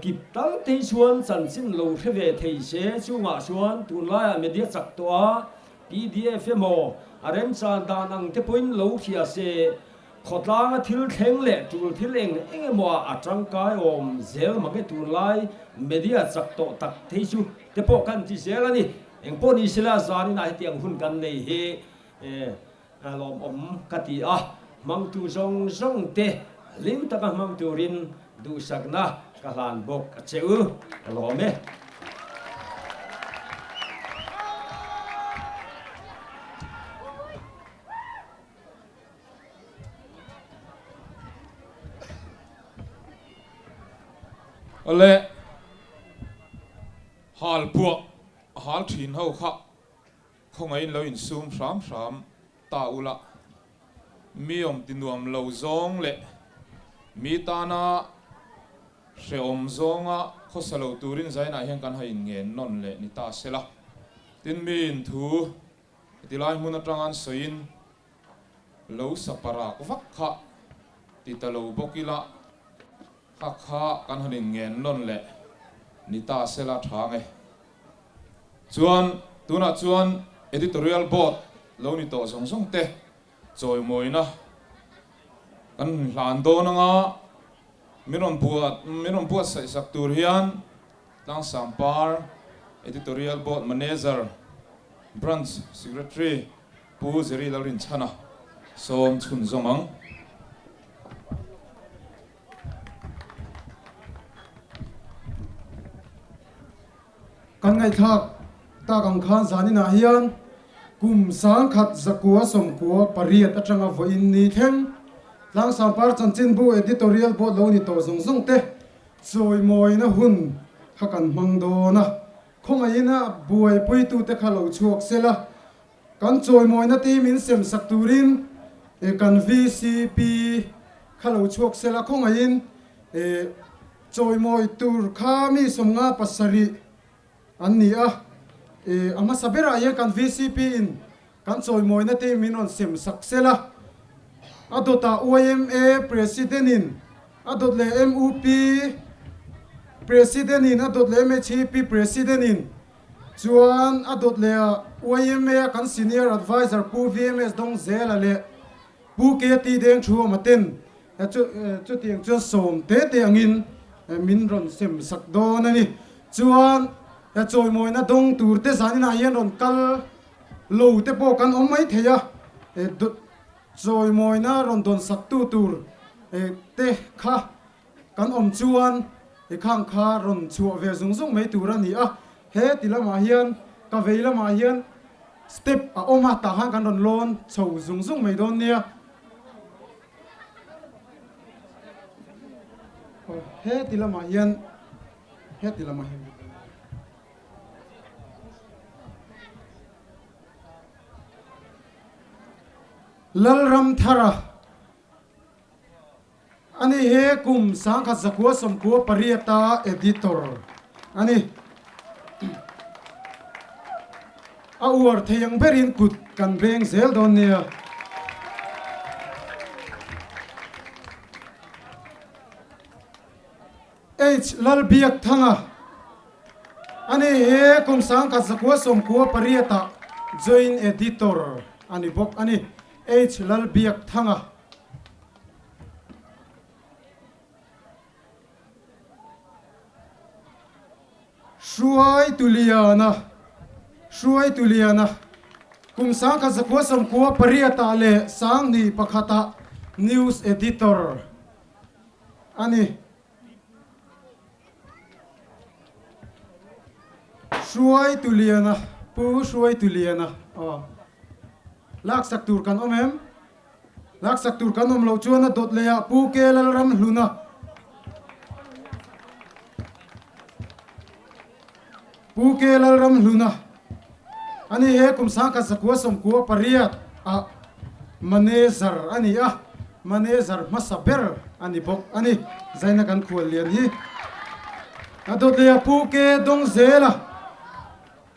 kip tal te hi chuan chanchin lo hre ve thei se chungah chuan tunlaiah media chak tawh a pdf emaw a remchan dan ang te pawhin lo hria se khawtlanga thil thleng leh tul thil eng eng emaw ah a tangkai awm zel mange tunlai media chak tawh tak te hi chu te pawh kan ti zel a ni. Engpawh ni sela zaninah hetiang hun kan nei hi lawmawm ka ti a, hmangtu zawng zawng te hlim taka hmang turin duhsakna ka hlan bawk a che u, ka lawm e. Awle halpuah. A hal thin ho kha khawngaihin lo insum hram hram ta ula, mi awm ti nuam lo zawng leh mi tana hrehawm zawnga khawsa lo turin zainah hian kan ha inngen nawn leh ni ta sela. Tin, mi inthu heti lai hmun atanga an sawiin lo saparak vak kha ti ta lo bawk ila, Kha kha kan han inngen nawn leh ni ta sela tha nge. Chuan tunah chuan editorial board lo ni tawh zawng zawng te chawimawina kan hlan dawn anga min rawn buat min rawn buatsaih sak tur hian Tlangsangpar editorial board manager branch secretary Pu Jerry Lalrinchhana sawm chhunzawm ang. Kan ngaihthlak tak ang khan zaninah hian kum sangkhat zakua sawmkua pariat atanga vawiin ni thleng Tlangsangpar Chanchinbu Editorial Board lo ni tawh zawng zawng te chawimawina hun kha kan hmang dawn a, khawngaihin a buaipuitute kha lo chhuak sela. Kan chawimawina team in sem sak turin kan vcp kha lo chhuak sela khawngaihin chawimawi tur kha mi 57 an ni a, a hmasa berah hian kan vcp in kan chawimawina team min rawn sem sak sela, a dawtah yma President in a dawt leh mup President in a dawt leh mhip President in Chuan a dawt leh ah YMA a kan Senior Adviser Pu VMS Dawngzela leh Pu KT Dengthuama ten chutiang chuan sawm te te angin min rawn sem sak dawn a ni. Chuan chawimawina dawng tur te zaninah hian rawn kal lo te pawh kan awm mai thei a, chawimawina rawn dawn sak tu tur te kha Kan awm chuan i khang kha rawn chhuah ve zung zung mai tur a ni a, he ti lamah hian ka vei lamah hian step a awm a, tah khan kan rawn lawn chho zung zung mai dawn nia. He ti lamah hian he ti lamah hian. Lalramthara. Ani hi kum 1998 a editor a ni. A uar thei ang berin kut kan veng zel dawn nia. H Lalbiakthanga Ani hi kum 1998 a joint editor a ni bawk a ni. H Lalbiakthanga. Hruaituliana Hruaituliana kum 1998 ah leh 2001 ah News Editor a ni. Hruaituliana Pu Hruaituliana aw laksak tur kan awm em? Laksak tur kan awm loh chuan a dawt leh ah Pu Ke Lalramhluna Pu Ke Lalramhluna a ni he kum 1998 ah manager a ni a, manager hmasa ber a ni bawk a ni. Zaina kan khual lian hi a dawt leh ah Pu Ke Dawngzela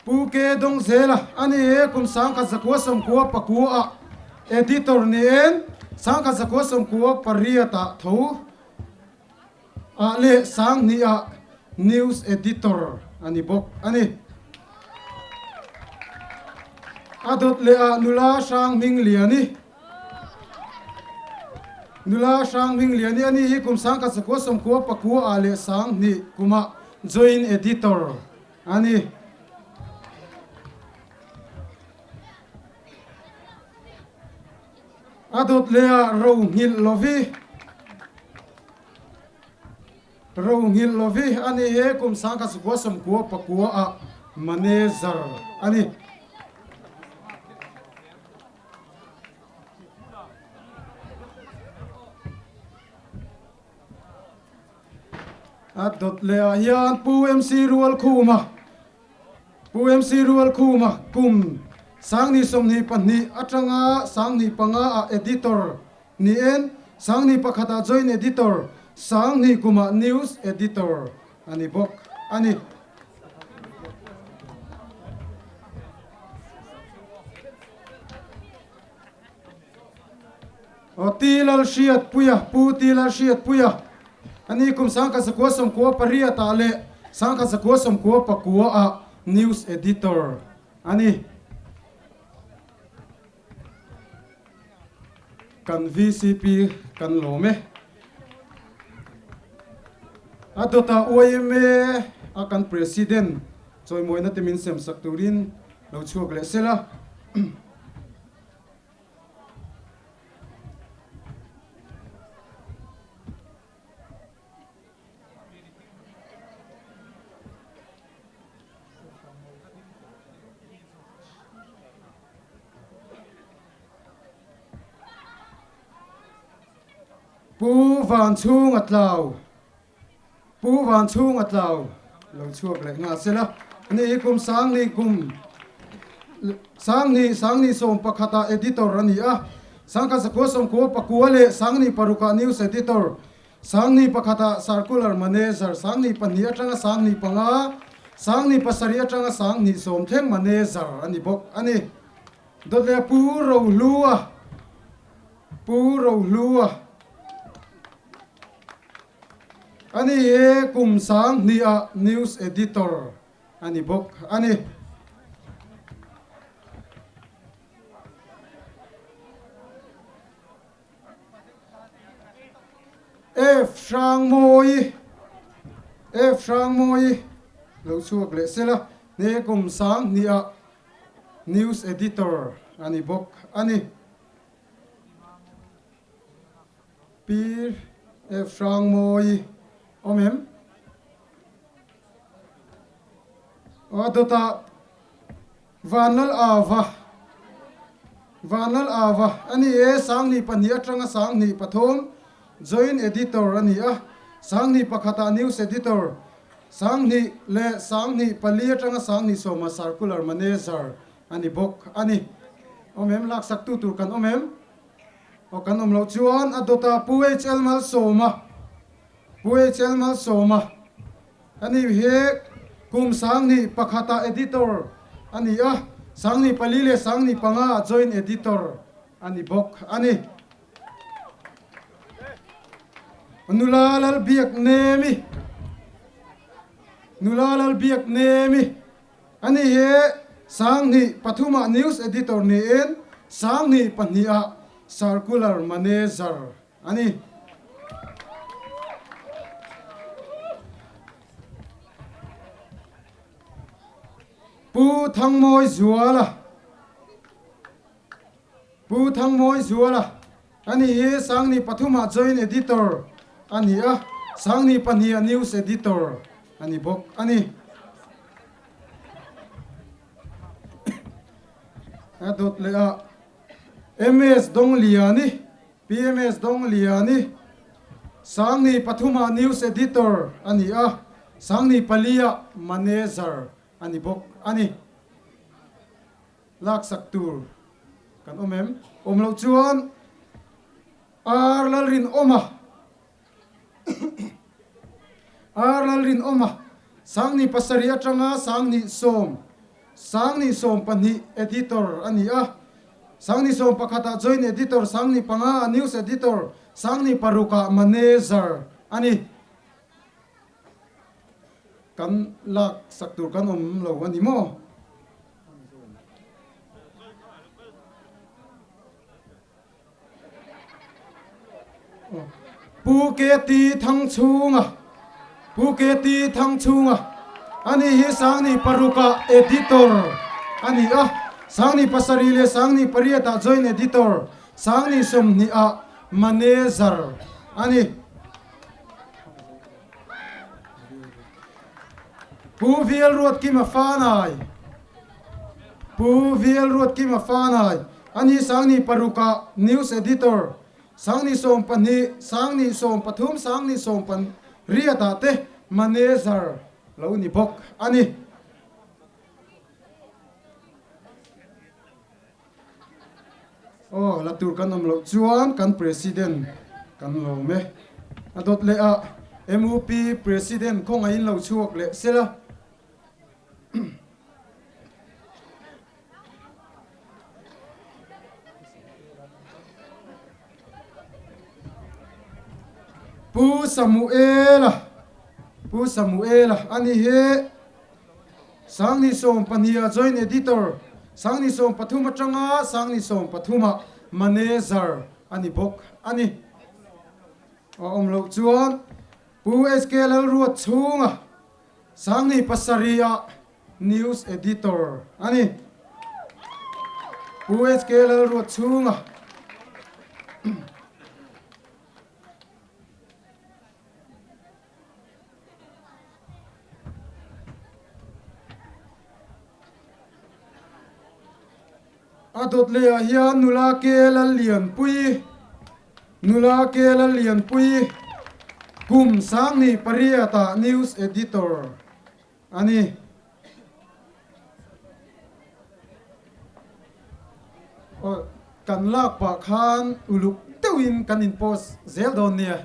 Pu Ke Dawngzela a ni e, kum 1999 ah Editor niin 1998 ah tho ah leh 2000 ah News Editor a ni bawk a ni. A dawt leh ah Nula Hrang Hmingliani Nula Hrang Hmingliani a ni hi kum 1999 ah leh 2000 kumah Joint Editor A ni. A dawt leh ah ro nghilh lovi. Ro nghilh lovi a ni he kum 1999 ah manager a ni. A dawt leh ah hian Pu MC Rualkhuma, Pu MC Rualkhuma kum 2022 atanga 2025 ah Editor niin 2021 ah Joint Editor, 20 kumah News Editor a ni bawk a ni. Aw Ti Lalhriatpuia, Pu Ti Lalhriatpuia, a ni kum 1998 ah leh 1999 ah News Editor a ni. Kan vcp kan lawm e. A dawtah yma a kan President chawimawina te min semsak turin lo chhuak leh sela. Pu Vanchhunga Tlau Pu Vanchhunga Tlau lo chhuak leh nghal se la, ani hi kum 2000 kum 2000 2011 ah editor a ni a, 1999 leh 2006 ah news editor, 2001 ah circular manager, 2002 atanga 2005, 2007 atanga 2010 thleng manager a ni bawk a ni. Dawt leh Pu Rohlua Pu Rohlua a ni hi kum 2000 ah news editor a ni bawk a ni. F Hrangmawi F Hrangmawi lo chhuak leh sela he kum 2000 ah news editor a ni bawk a ni. Pi F Hrangmawi awm em? Aw dawtah Vanlal Ava Vanlal Ava a ni e, 2002 atanga 2003 Joint Editor a ni a, 2001 ah News Editor, 20 leh 2004 atanga 2010 ah Circular Manager a ni bawk a ni. Awm em? Laksak tu tur kan awm em? Aw kan awm loh chuan a dawtah Pu HL Malsawma, Pu HL Malsawma a ni hi kum 2001 ah Editor a ni a, 2004 leh 2005 ah Joint Editor a ni bawk a ni. Nula Lalbiaknemi, Nula Lalbiaknemi a ni hi 2003 ah News Editor niin 2002 ah Circular Manager a ni. Pu Thangmawi Zuala Pu Thangmawi Zuala ani hi Sangni pathumah Joint Editor a ni a, Sangni pahniha News Editor a ni bawk a ni. A dawt leh a MS Dongliani, PMS Dongliani, Sangni pathumah News Editor a ni a, Sangni paliah Manager a ni bawk a ni. Laksak tur kan awm em? Awm loh chuan Ar Lalrinawma Ar Lalrinawma Sangni pasarih atanga Sangni sawm Sangni 12 Editor a ni a. Sangni 11 ah Joint Editor, Sangni panga ah News Editor, Sangni paruk ah Manager a ni. Kan laksak tur kan awm lo a ni maw? Pu KT Thangchhunga Pu KT Thangchhunga ani hi Sangni parukah Editor a ni a, Sangni pasarih leh Sangni pariatah Joint Editor, Sangni 20ah Manager a ni. Pu Vial Ruatkima Fanai Pu Vial Ruatkima Fanai a ni Sangni parukah News Editor, Sangni 12, Sangni 13, Sangni sawmpan riatah te Manager lo ni bawk a ni. Aw, la tur kan awm loh chuan kan President kan lawm e. A dawt leh a, MUP President khawngaihin lo chhuak leh sela. Pu Samuela, Pu Samuela a ni hi. Sangni 12 ah Joint Editor, Sangni 13 atanga Sangni 13 ah Manager a ni bawk a ni. A awm loh chuan Pu SK Lalruat chhunga Sangni 7 ah News Editor a ni. Pu SK Lalruat chhunga. A dawt leh ah hian nula ke Lallianpuii, nula ke Lallianpuii kum 18 ah News Editor a ni. Aw kan lak pah khan uluk deuhin kan in post zel dawn nia.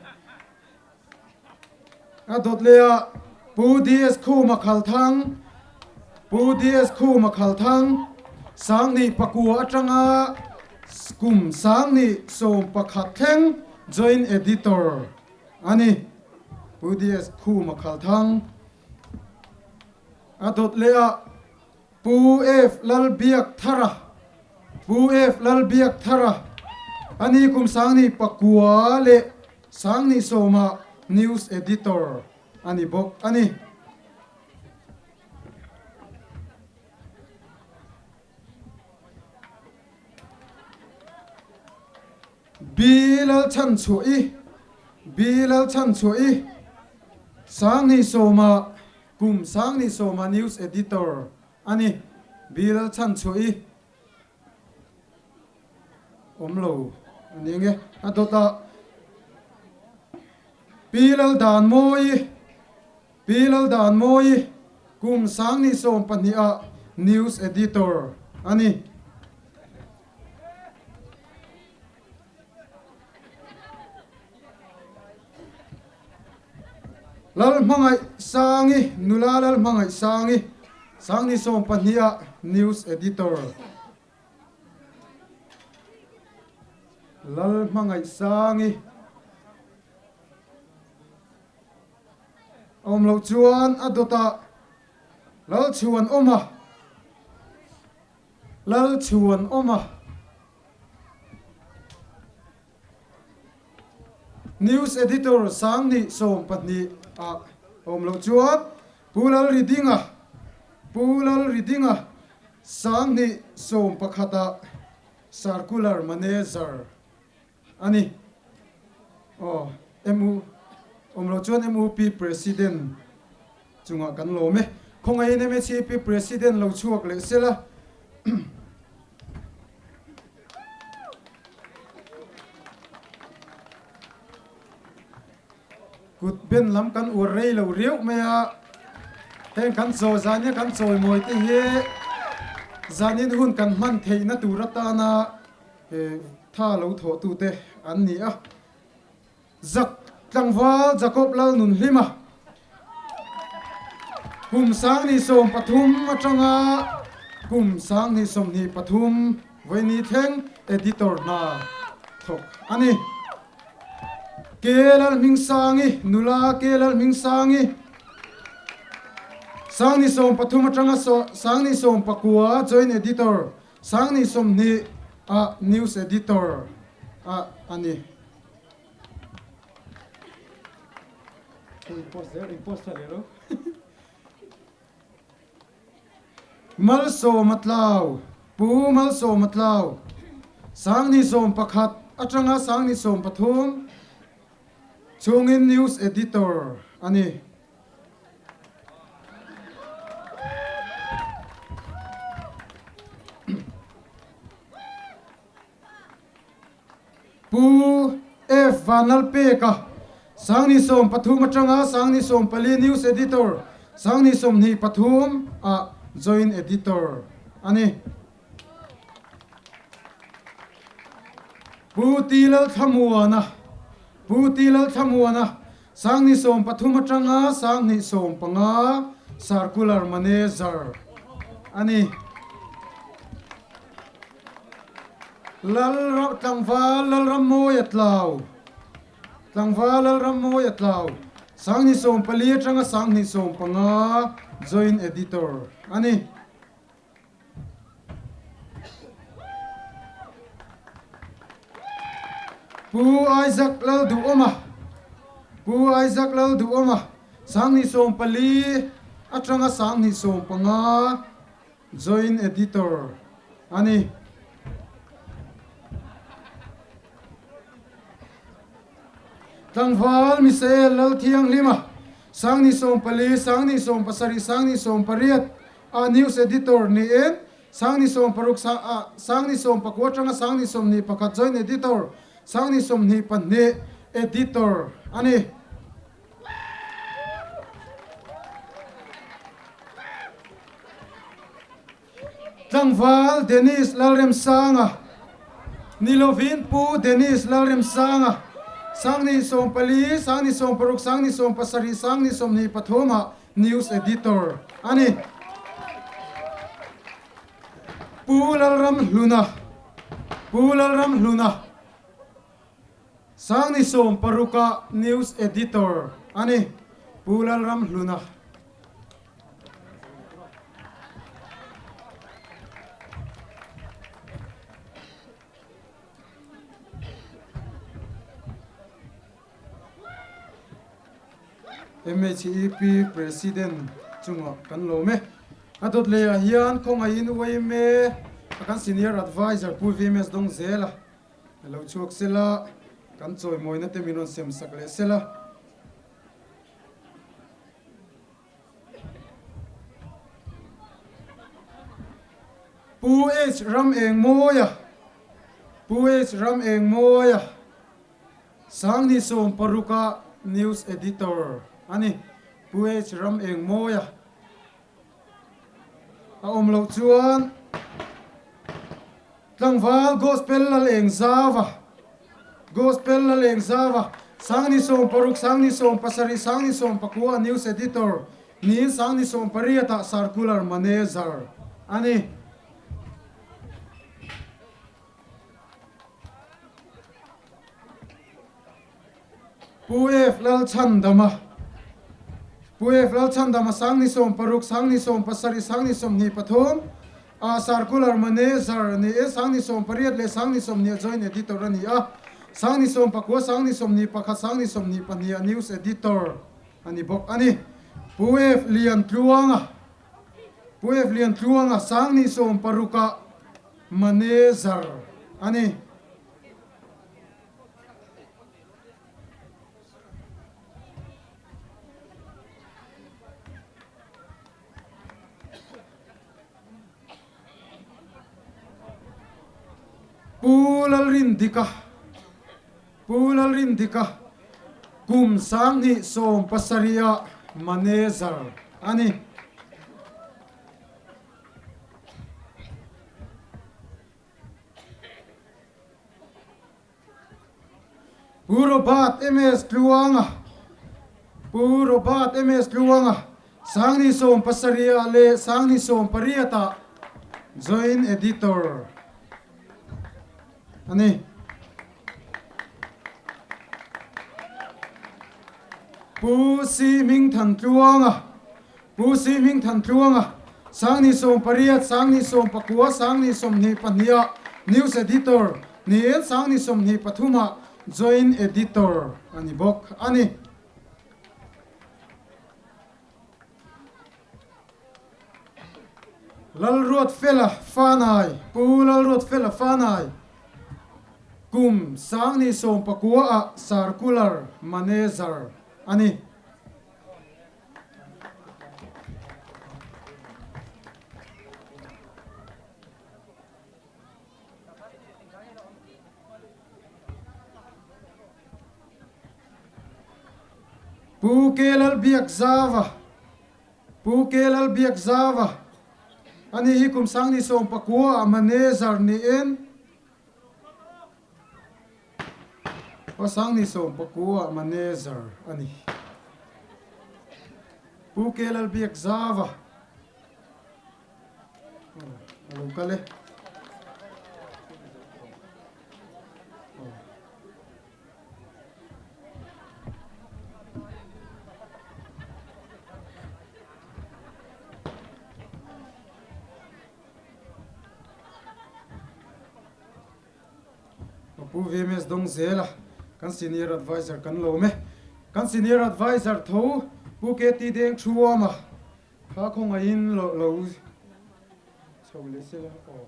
A dawt leh ah Pu DS Khuma Khalthang, Pu DS Khuma Khalthang, 29 atanga kum 11 thleng Joint Editor a ni. Pu DS Khuma Khalthang. A dawt leh ah Pu F Lalbiakthara, Pu F Lalbiakthara, a ni kum 29 leh 20 ah News Editor a ni bawk a ni. B Lalchhanchhuahi, B Lalchhanchhuahi, 20 ah Kum 20 ah News Editor a ni. B Lalchhanchhuahi awm lo a ni nge. A dawtah Pi Laldanmawii, Pi Laldanmawii kum 22 ah News Editor a ni. Lalhmangaih Sangi, Nula Lalhmangaih Sangi, 22 ah News Editor. Lalhmangaih Sangi a awm loh chuan a dawtah Lalchhuan awm a, Lalchhuan awm a. News Editor 20 ah a awm loh chuan Pu Lalridinga. Pu Lalridinga 2011 ah Circular Manager a ni. Aw, MU, awm lo chuan MUP President chungah kan lawm e. Khawngaihin MHEP President lo chhuak leh sela. Kut ben lam kan uar rei lo riauh mai a, heng kan chawi zan hi kan chawi mawi te hi zanin hun kan hman theihna tur atana tha lo thawhtute an ni a. Zak tlangval Jacob Lalnunhlima kum 2013 atanga kum 2023 vawiini thleng editor hna thawk a ni. Ke Lalhmingsangi, nula Ke Lalhmingsangi, 2013 atanga 2019 Joint Editor, 2020 ah News Editor ah a ni. Malsawma Tlau, Pu Malsawma Tlau, 2011 atanga 2013 chhungin News Editor a ni. Pu F. Vanlalpeka, 2013 atanga 2014 News Editor, 2023 ah Joint Editor a ni. Pu T. Lalthlamuana, Pu T. Lalthlamuana, 2013 atanga 2015 Circular Manager a ni. Lal tlangval Lalrammawi a tlau Tlangval Lalrammawi a tlau 2014 atanga 2015 Joint Editor a ni. Pu Isaac Lalduhawma Pu Isaac Lalduhawma 2014 atanga 2015 Joint Editor a ni. Tlangval Misael Lalthianghlima, 2014, 2017, 2018 ah News Editor niin 2016 ah 2019 atanga 2021 Joint Editor, 2022 Editor a ni. Tlangval Dennis Lalremsanga ni lovin Pu Dennis Lalremsanga, 2014, 2016, 2017, 2023 ah News Editor a ni. Pu Lalramhluna, Pu Lalramhluna. 2016 ah News Editor a ni, Pu Lalramhluna. MHEP President chungah kan lawm e. A dawt leh ah hian khawngaihin yma a kan Senior Adviser Pu VMS Dawngzela A lo chhuak sela, kan chawimawina te min rawn sem sak leh sela. Pu H Ramengmawia, Pu H Ramengmawia, 2016 ah News Editor a ni. Pu H Ramengmawia a awm loh chuan Tlangval Gospel Lalengzava Gospel Lalengzava 2016 2017 2019 News Editor niin 2018 ah Circular Manager a ni. Pu F Lalchhandama Pu F Lalchhandama 2016 2017 2023 ah Circular Manager a ni e, 2018 leh 2020 ah Joint Editor a ni a, 2019 2021 2022 ah News Editor a ni bawk a ni. Pu F Liantluanga. Pu F Liantluanga Sangni 60ah Manager a ni. Pu Lalrindika Pu Lalrindika kum 2017ah Manager a ni. Pu Robert MS Tluanga Pu Robert MS Tluanga 2017ah leh 2018ah Joint Editor a ni. Pu Si Hmingthan Tluanga Pu Si Hmingthan Tluanga 2008, 2019, 2022ah News Editor niin 2023ah Joint Editor a ni bawk a ni. Lalruatfela Fanai, Pu Lalruatfela Fanai, kum 2019ah Circular Manager a ni. Pu Ke Lalbiakzava, Pu Ke Lalbiakzava, ani hi kum 2019 ah manager niin aw 2019 ah manager a ni. Pu Ke Lalbiakzava a lo kal e. Pu VMS dawng zel a, kan Senior Adviser kan lawm e. Kan Senior Adviser tho Pu KT Deng thu awm a, kha khawngaihin lo lo chho leh sela aw.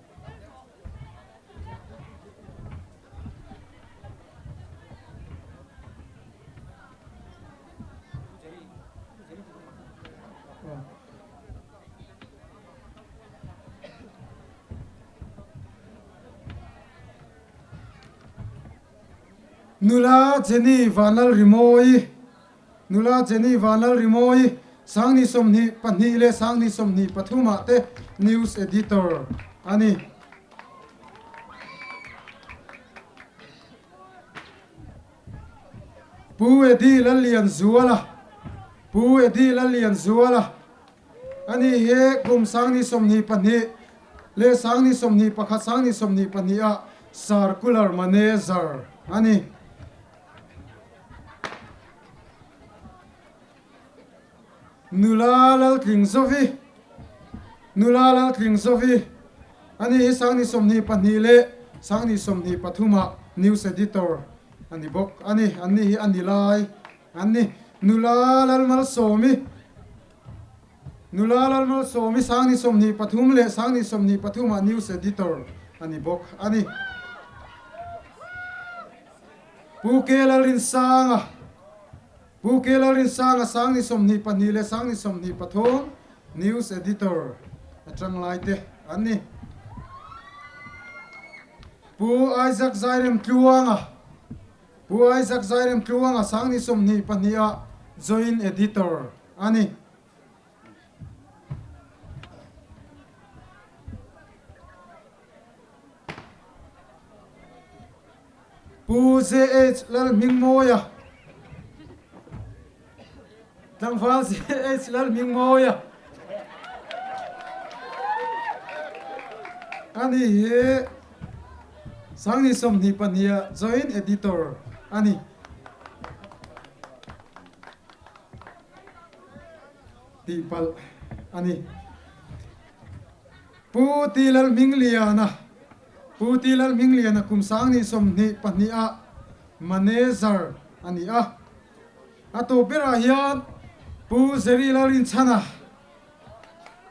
Nula Jenny Vanlalrimawi Nula Jenny Vanlalrimawi 2022 leh 2023 ah te News Editor a ni. Pu Eddie Lallianzuala Pu Eddie Lallianzuala A ni hi kum 2022 leh 2021, 2022 ah Circular Manager a ni. Nula Laltlingzovi Nula Laltlingzovi A ni hi 2022 leh 2023 ah News Editor a ni bawk a ni. An ni hi a ni lai an ni. Nula Lalmalsawmi Nula Lalmalsawmi 2023 leh 2023 ah News Editor a ni bawk a ni. Pu K Lalrinsanga Pu K Lalrinsanga 2022 leh 2023 News Editor atang lai te an ni. Pu Isaac Zairemtluanga Pu Isaac Zairemtluanga 2022 ah Joint Editor a ni. Pu JH Lalhmingmawia Tlangval JH Lalhmingmawia a ni hi 2022 ah Joint Editor a ni. Tihpalh a ni. Pu Ti Lalhmingliana Pu Ti Lalhmingliana kum 2022 ah Manager a ni a. A tawp berah hian Pu Jerry Lalrinchhana.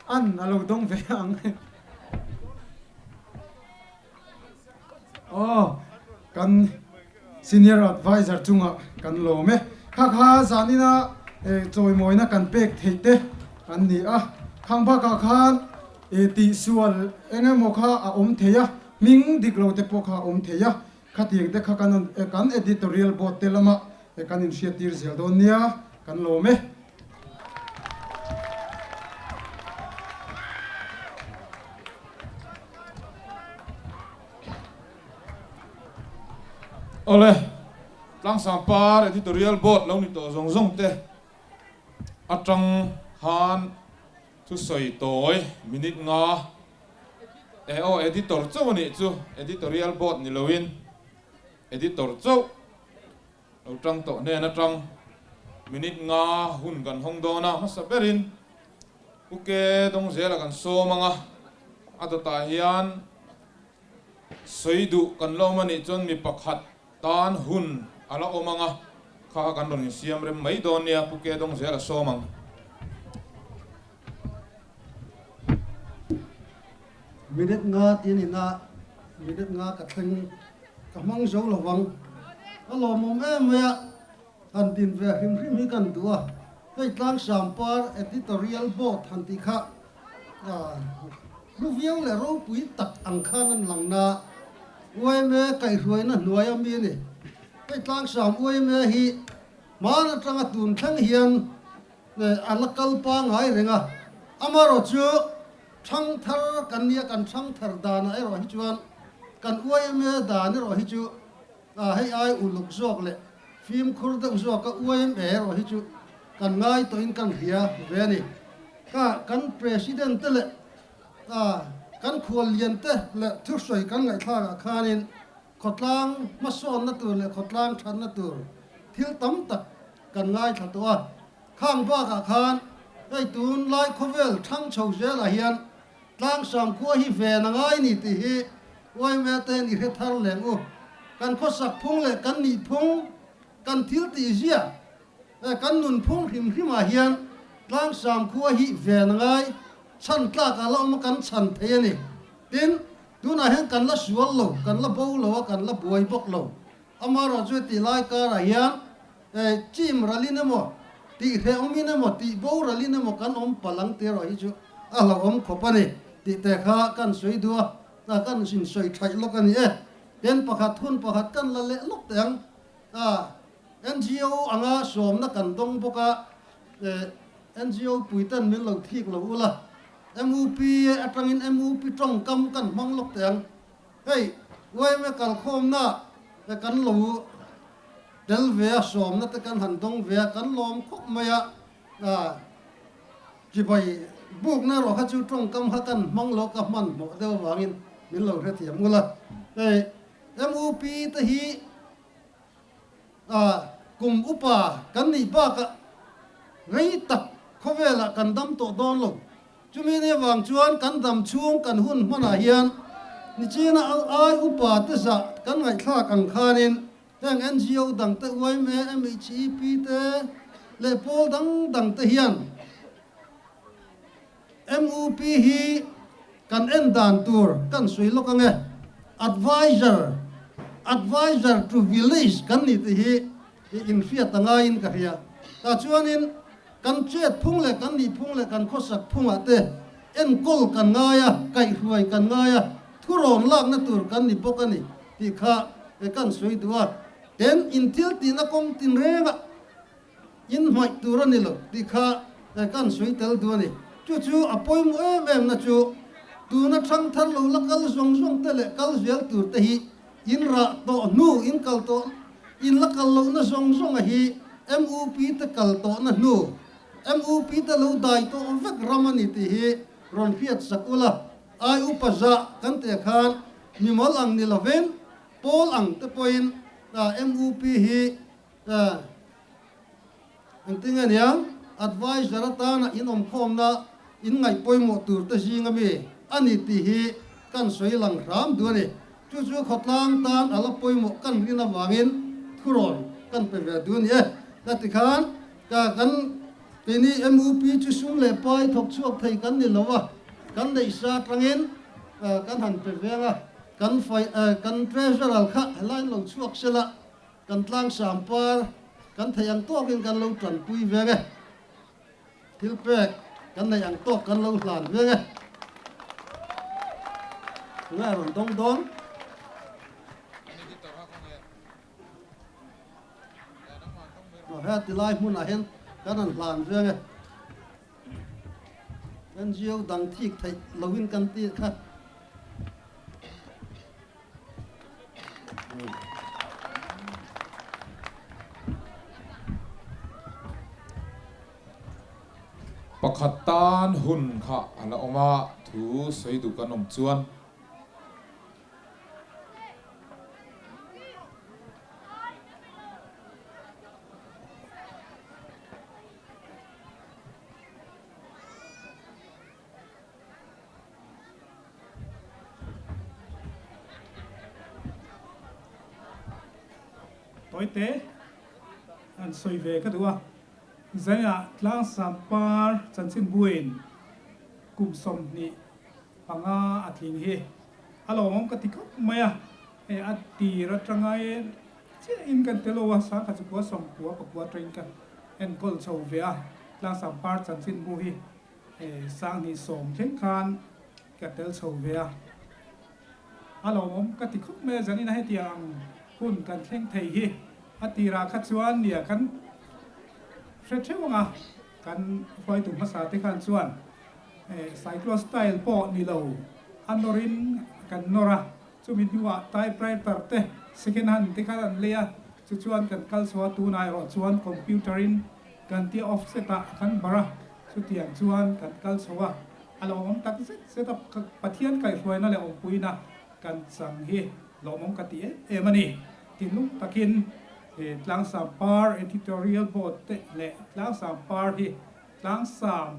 An a lo dawng ve ang. Aw, kan Senior Adviser chungah kan lawm e. Kha kha zanina chawimawina kan pek theih te an ni a. Khang bakah khan tihsual eng emaw kha a awm thei a, hming dik lo te pawh kha a awm thei a. Khatiang te kha kan Editorial Board te lamah kan inhriattir zel dawn nia, kan lawm e. Awle, Tlangsang Par Editorial Board lo ni tawh zawng zawng te atang khan thusawi tawi minute nga eh aw editor chauh a nih chu, Editorial Board ni loin editor chauh. Lo tang tawh hnen atang minute nga hun kan hawng dawn a, hmasa berin Pu Ke Dawngzela kan sawm ang a, a dawtah hian sawi duh kan la awm a nih chuan mi pakhat tan hun a la awm ang a, kha kha kan rawn insiam rem mai dawn nia, Pu Ke Dawngzela sawm ang. Minute nga tin ina minute nga ka thleng ka hmang zo lo vang. A lawmawm em mai a, han din ve hrim hrim hi kan duh a. Hei Tlangsam Par Editorial Board han tih kha hlu viau leh ropui tak ang khan an lang na. Yma kaihhruaina hnuai a mi a ni. Hei Tlangsam yma hi hman atanga tun thleng hian a la kal pangai reng a. Amaherawhchu Thangthar kan nia, kan thangthar danah erawh hi chuan kan yma dan erawh hi chu hei ai uluk zawk leh fimkhur deuh zawka yma erawh hi chu kan ngai tawhin kan hria ve a ni. Ka kan President te leh kan khuallian te leh thuhruai kan ngaihthlakah khanin khawtlang hmasawnna tur leh khawtlang thatna tur thil tam tak kan ngaithla tawh a. Khang bakah khan hei tun lai khawvel thang chho zelah hian Tlangsam khua hi ven a ngai ni tih hi yma ten i hre thar leng u. Kan khawsak phung leh kan nih phung, kan thil tih zia, kan nun phung hrim hrimah hian Tlangsam khua hi ven a ngai, chhan tlak a la awm a kan chhan thei a ni. Tin, tunah hian kan la sual lo, kan la bo lo a, kan la buai bawk lo. Amaherawhchu tih lai karah hian chim ralin emaw, tih hrehawmin emaw, tih boralin emaw kan awm palh ang tih erawh hi chu a hlauhawm khawp a ni tih te kha kan sawi duh a, kan insawi thaih lawk a ni e. Ten pakhat hun pakhat kan la leh lawk teh ang. NGO anga sawmna kan dawng bawk a, NGO puiten min lo thik lo ula, MUP atangin MUP tawngkam kan hmang lawk teh ang. Hei, yma kalkhawmna te kan lo tel ve a, sawmna te kan han dawng ve a, kan lawm khawp mai a, chibai bukna erawh kha chu tawngkam kha kan hmang lo ka hmanhmawh deuh avangin min lo hrethiam ula. Hei, MUP te hi kum upa kan nih bakah rei tak khawvelah kan dam tawh dawn lo. Chumi ni avang chuan kan dam chhung kan hun hmanah hian nichina ai upa te zah kan ngaihthlak ang khanin heng NGO dang te yma, MHEP te leh pawl dang dang te hian MUP hi kan en dan tur kan sawi lawk ang e. Adviser, Adviser to village kan ni tih hi inhriat a ngaiin ka hria. Tah chuanin kan chet phung leh kan nih phung leh kan khawsak phungah te enkawl kan ngai a, kaihhruai kan ngai a, thurawn lakna tur kan ni bawk a ni tih kha kan sawi duh a. Ten inthil tihna kawng tinrengah In hmaih tur a ni lo tih kha kan sawi tel duh a ni. Chu chu a pawimawh em em na chu tuna thangthar lo la kal zawng zawng te leh kal zel tur te hi in rah tawh hnu, in kal tawh, in la kal lohna zawng zawnga hi MUP te kal tawhna hnu, MUP te lo dai tawh vek ram a ni tih hi rawn hriat sak ula. Ai upa zah kan teh khan mimal ang ni lovin pawl ang te pawhin MUP hi Engtin nge niang, adviser atana inawmkhawmna in ngaih pawimawh tur te zing ami a ni tih hi kan sawi lang hram duh a ni. Chu chu khawtlang tan a la pawimawh kan rin avangin thurawn kan pe ve duh a ni e. Ka ti khan ka kan. Keini MUP chu sum leh pai thawk chhuak thei kan ni lo a, kan neih sa atangin kan han pe veng a, kan fai kan treasurer kha helaiin lo chhuak sela, kan tlangsam par kan theih ang tawkin kan lo tanpui veng e. Thil pek kan neih ang tawk kan lo hlan veng e. Tunge a rawn dawng dawn? He tilai hmunah hian kan rawn hlan veng e. NGO dang thik theih loin kan tih kha. Pakhat tan hun kha a la awm a, thu sawi duh kan awm chuan. Tawite an sawi ve ka duh a, Zaiah Tlangsam par chanchinbuin kum 25 a tling hi a lawmawm ka ti khawp mai a, hei a tir atanga chiahin kan tel lo a, sangkhat chu kua 99 atangin ka enkawl chho ve a, Tlangsam par chanchinbu hi. 2010 thleng khan ka tel chho ve a, a lawmawm ka ti khawp mai a, zanin a hetiang ang hun kan thleng thei hi a tirah kha chuan nia kan hre theuh ang a, kan hruaitu hmasa te khan chuan cyclostyle pawh ni lo a nawrin kan nawr a, chumi hnuah typewriter te second hand te khan an lei a, chu chuan kan kal chho a, tunah erawh chuan computer in kan tia offset ah kan barh a. Chutiang chuan kan kal chho a, a lawmawm tak zet zet a, Pathian kaihhruaina leh awmpuina kan chang hi lawmawm ka ti em em a ni. Tinlung takin Tlangsam Par Editorial Board te leh Tlangsam Par hi Tlangsam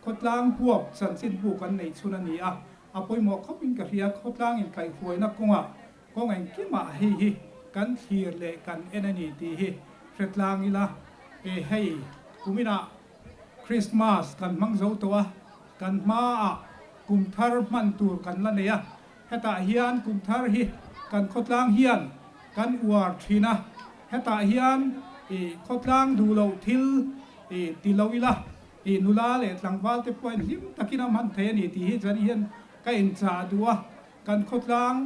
khawtlang huap chanchinbu kan neih chhun a ni a, a pawimawh khawpin ka hria, khawtlang inkaihhruaina kawngah kawng engkimah hei hi kan thlir leh kan en a ni tih hi hre tlang ila, hei kuminah Christmas kan hmang zo tawh a, kan hmaah kum thar hman tur kan la nei a, hetah hian kum thar hi kan khawtlang hian kan uar thin a, hetah hian i khawtlang duh loh thil i ti lo ila, i nula leh tlangval te pawhin hlim takin a hman thei a ni tih hi chuan hian ka inchah duh a, kan khawtlang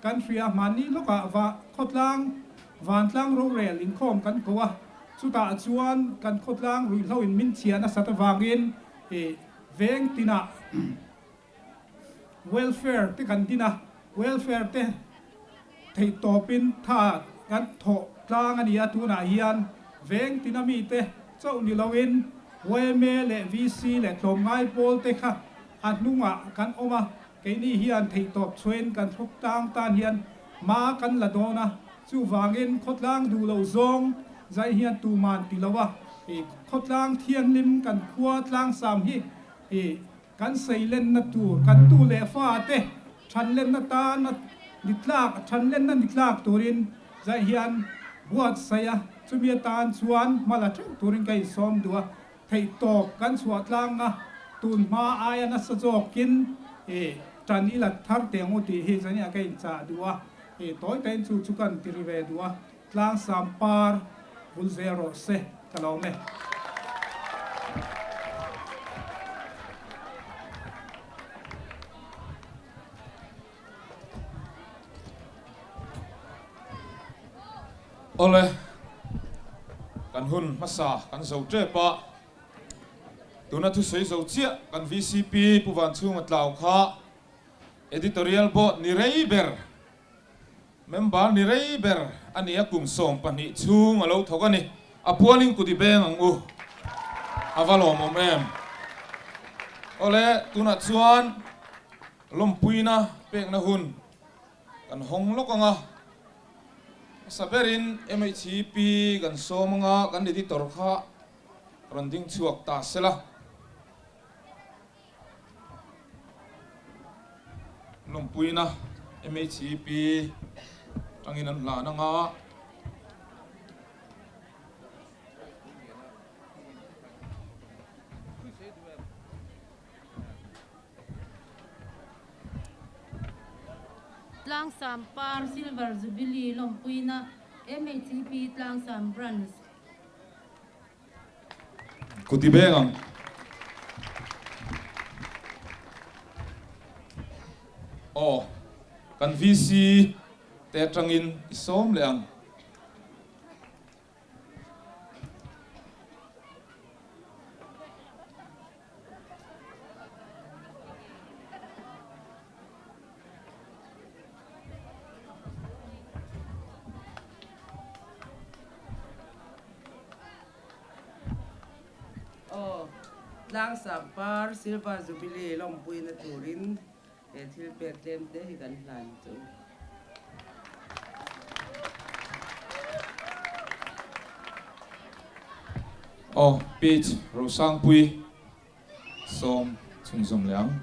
kan hria hmanni lawkah va khawtlang vantlang rorel inkhawm kan ko a, chutah chuan kan khawtlang ruihhlo in min chhiah nasat avangin ih veng tinah welfare te kan din a, welfare te theihtawpin tha kan thawh tlang a ni a, tunah hian veng tina mite chauh ni loin yma leh VC leh tlawmngai pawl te kha a hnungah kan awm a. Keini hian theihtawp chhuain kan thlawp tlang tan hian hma kan la dawn a, chuvangin khawtlang duh loh zawng zai hian tuman ti lo a, i khawtlang thianghlim kan khua tlangsam hi i kan seilenna tur kan tu leh fa te thanlenna tana ni tlak thanlenna ni tlak turin zai hian buatsaih a, chumi atan chuan hma la theuh turin ka insawm duh a. Theihtawp kan chhuah tlang a, tun hma aia nasa zawkin i tan i la thar teh ang u tih hi zaniah ka inchah duh a, i tawi tahin chu chu kan ti ri ve duh a, tlangsam par vul zel rawh se ka lawm e. Awle, kan hun hmasa kan zo tep a, tuna thusawi zo chiah kan vcp Pu Vanchhunga Tlau kha Editorial Board ni rei ber, member ni rei ber a ni a, kum 12 chhung a lo thawk a ni. A pualin kut i beng ang u, a va lawmawm em. Awle, tunah chuan Lawmpuina pekna hun kan hawng lawk ang a, hmasa berin MHP kan sawm ang a, kan editor kha rawn ding chhuak ta se la. Lawmpuina MHP tangin an hlan ang a. Tlangsam Par Silver Jubilee lawmpuina MHCP Tlangsam Branch. Kuti beng ang. Aw, kan VC te atangin i sawm leh ang. Aw, Tlangsam Par Silver Jubilee lawmpuina turin he thil pek tlem te hi kan hlan chu. Aw, Peach Rosangpui sawm chhunzawm leh ang.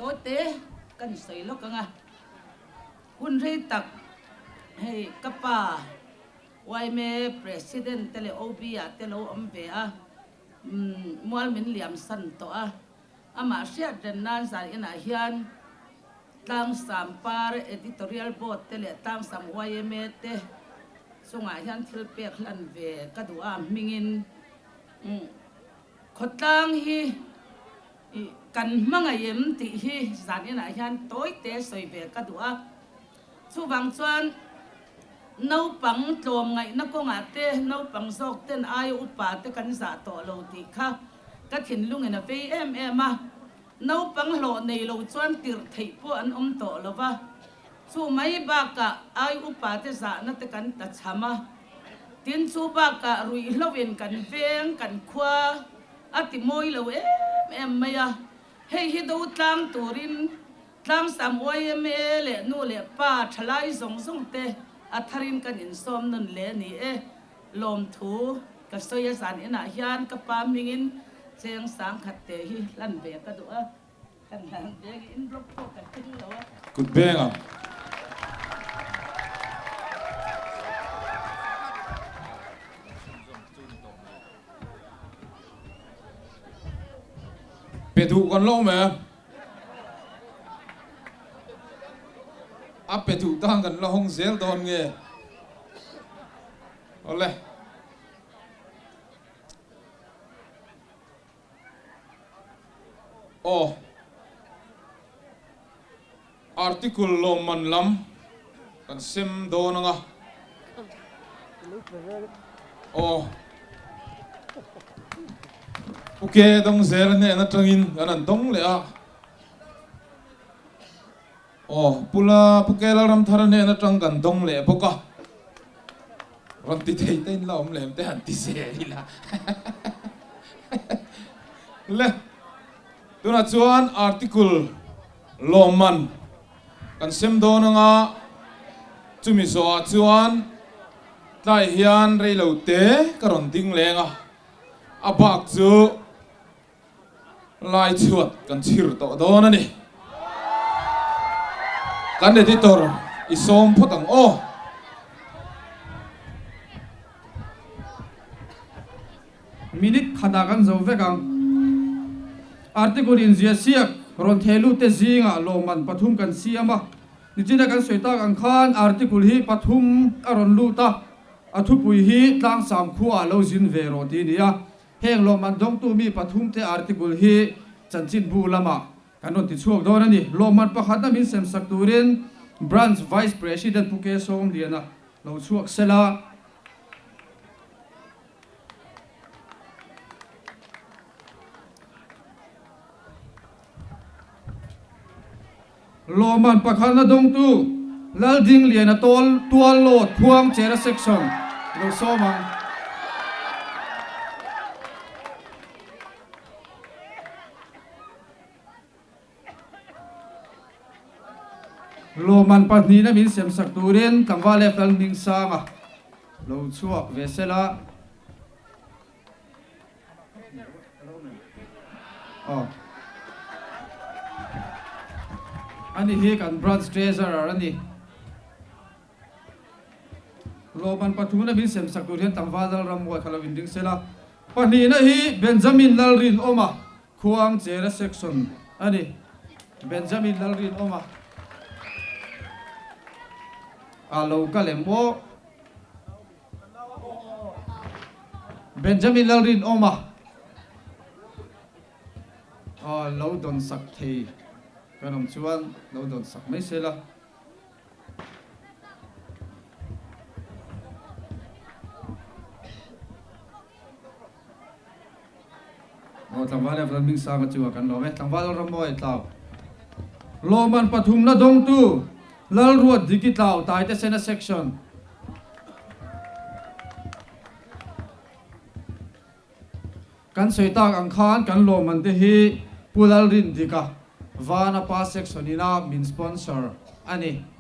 Tawite kan sawi lawk ang a, hun rei tak hei ka pa yma President te leh OB ah te lo awm ve a, mual min liam san tawh a, amah hriat reng nan zan inah hian Tlangsam Par Editorial Board te leh Tlangsam yma te chungah hian thil pek hlan ve ka duh a, hmingin khawtlang hi kan hmangaih em tih hi zan inah hian tawite sawi ve ka duh a, chuvang chuan naupang tlawmngaihna kawngah te naupang zawk ten aia upa te kan zah tawh lo tih kha ka thinlungin a vei em em a. Naupang hlawh nei lo chuan tirh theih pawh an awm tawh lo va, chu mai bakah ai upate zahna te kan ta cham a, tin chu bakah ruihhloin kan veng kan khua a ti mawi lo em em mai a, hei hi do tlang turin Tlangsam yma leh nu leh pa thalai zawng zawng te a tharin kan insawm nun le ni e. Lawmthu ka sawi a zan inah hian ka pa hmingin cheng sangkhat te hi hlan ve ka duh a, kan hlan ve nge in block pawh ka tling lo a. Kut beng ang. Pe duh kan lo awm e. A pe duh tan kan la hawng zel dawn nge. Awle. Aw. Article lawmman lam kan sem dawn anga. Aw. Pu Ke dawng zel a hnen atangin kan han dawng leh a. Aw, Pu La, Pu Ke Lalramthara hnen atang kan dawng leh bawk a. Rawn ti thei te in la awm lem te han ti zel ila. Le, tunah chuan article lawmman kan sem dawn anga chumi zawhah chuan tlai hian reilo te ka rawn ding leng a, a bak chu Lai chhuat kan chhir tawh dawn a ni. Kan editor i sawm phawt ang aw. Minute khatah kan zo vek ang. Article inziah siak rawn theh lut te zingah lawmman pathum kan siam a. Nichina kan sawi tak ang khan article hi pathum a rawn lut a, a thupui hi Tlangsam khuaah lo zin ve rawh tih a ni a. Heng lawmman dawngtu mi pathum te article hi chanchinbu lamah kan rawn ti chhuak dawn a ni. Lawmman pakhatna min sem sak turin Branch Vice President Pu K Sawmliana lo chhuak sela. Lawmman pakhatna dawngtu Laldingliana Tawl Tuallawt Khuangchera Section lo sawm ang. Lawmman pahnihna min sem sak turin tlangval leh Lalhmingsanga lo chhuak ve sela. Aw. Ani hi kan branch treasurer a ni. Lawman pathumna min sem sak tur hian tlangval Lalrammuai kha lo inring sela. Pahnihna hi Benjamin Lalrinawma Khuangchera section a ni. Benjamin Lalrinawma a lo kal em aw? Benjamin Lalrinawma a lo dawn sak thei kan awm chuan lo dawn sak mai sela. Aw tlangval leh Vlalming Sanga chu a kan lawm e. Tlangval Rammawi Tlau Lawman pathumna dawngtu Lalruat Diki Tlau Taite Sena Section. Kan sawi tak ang khan kan lawmman te hi Pu Lalrin Dika Vanapa Section ina min sponsor a ni.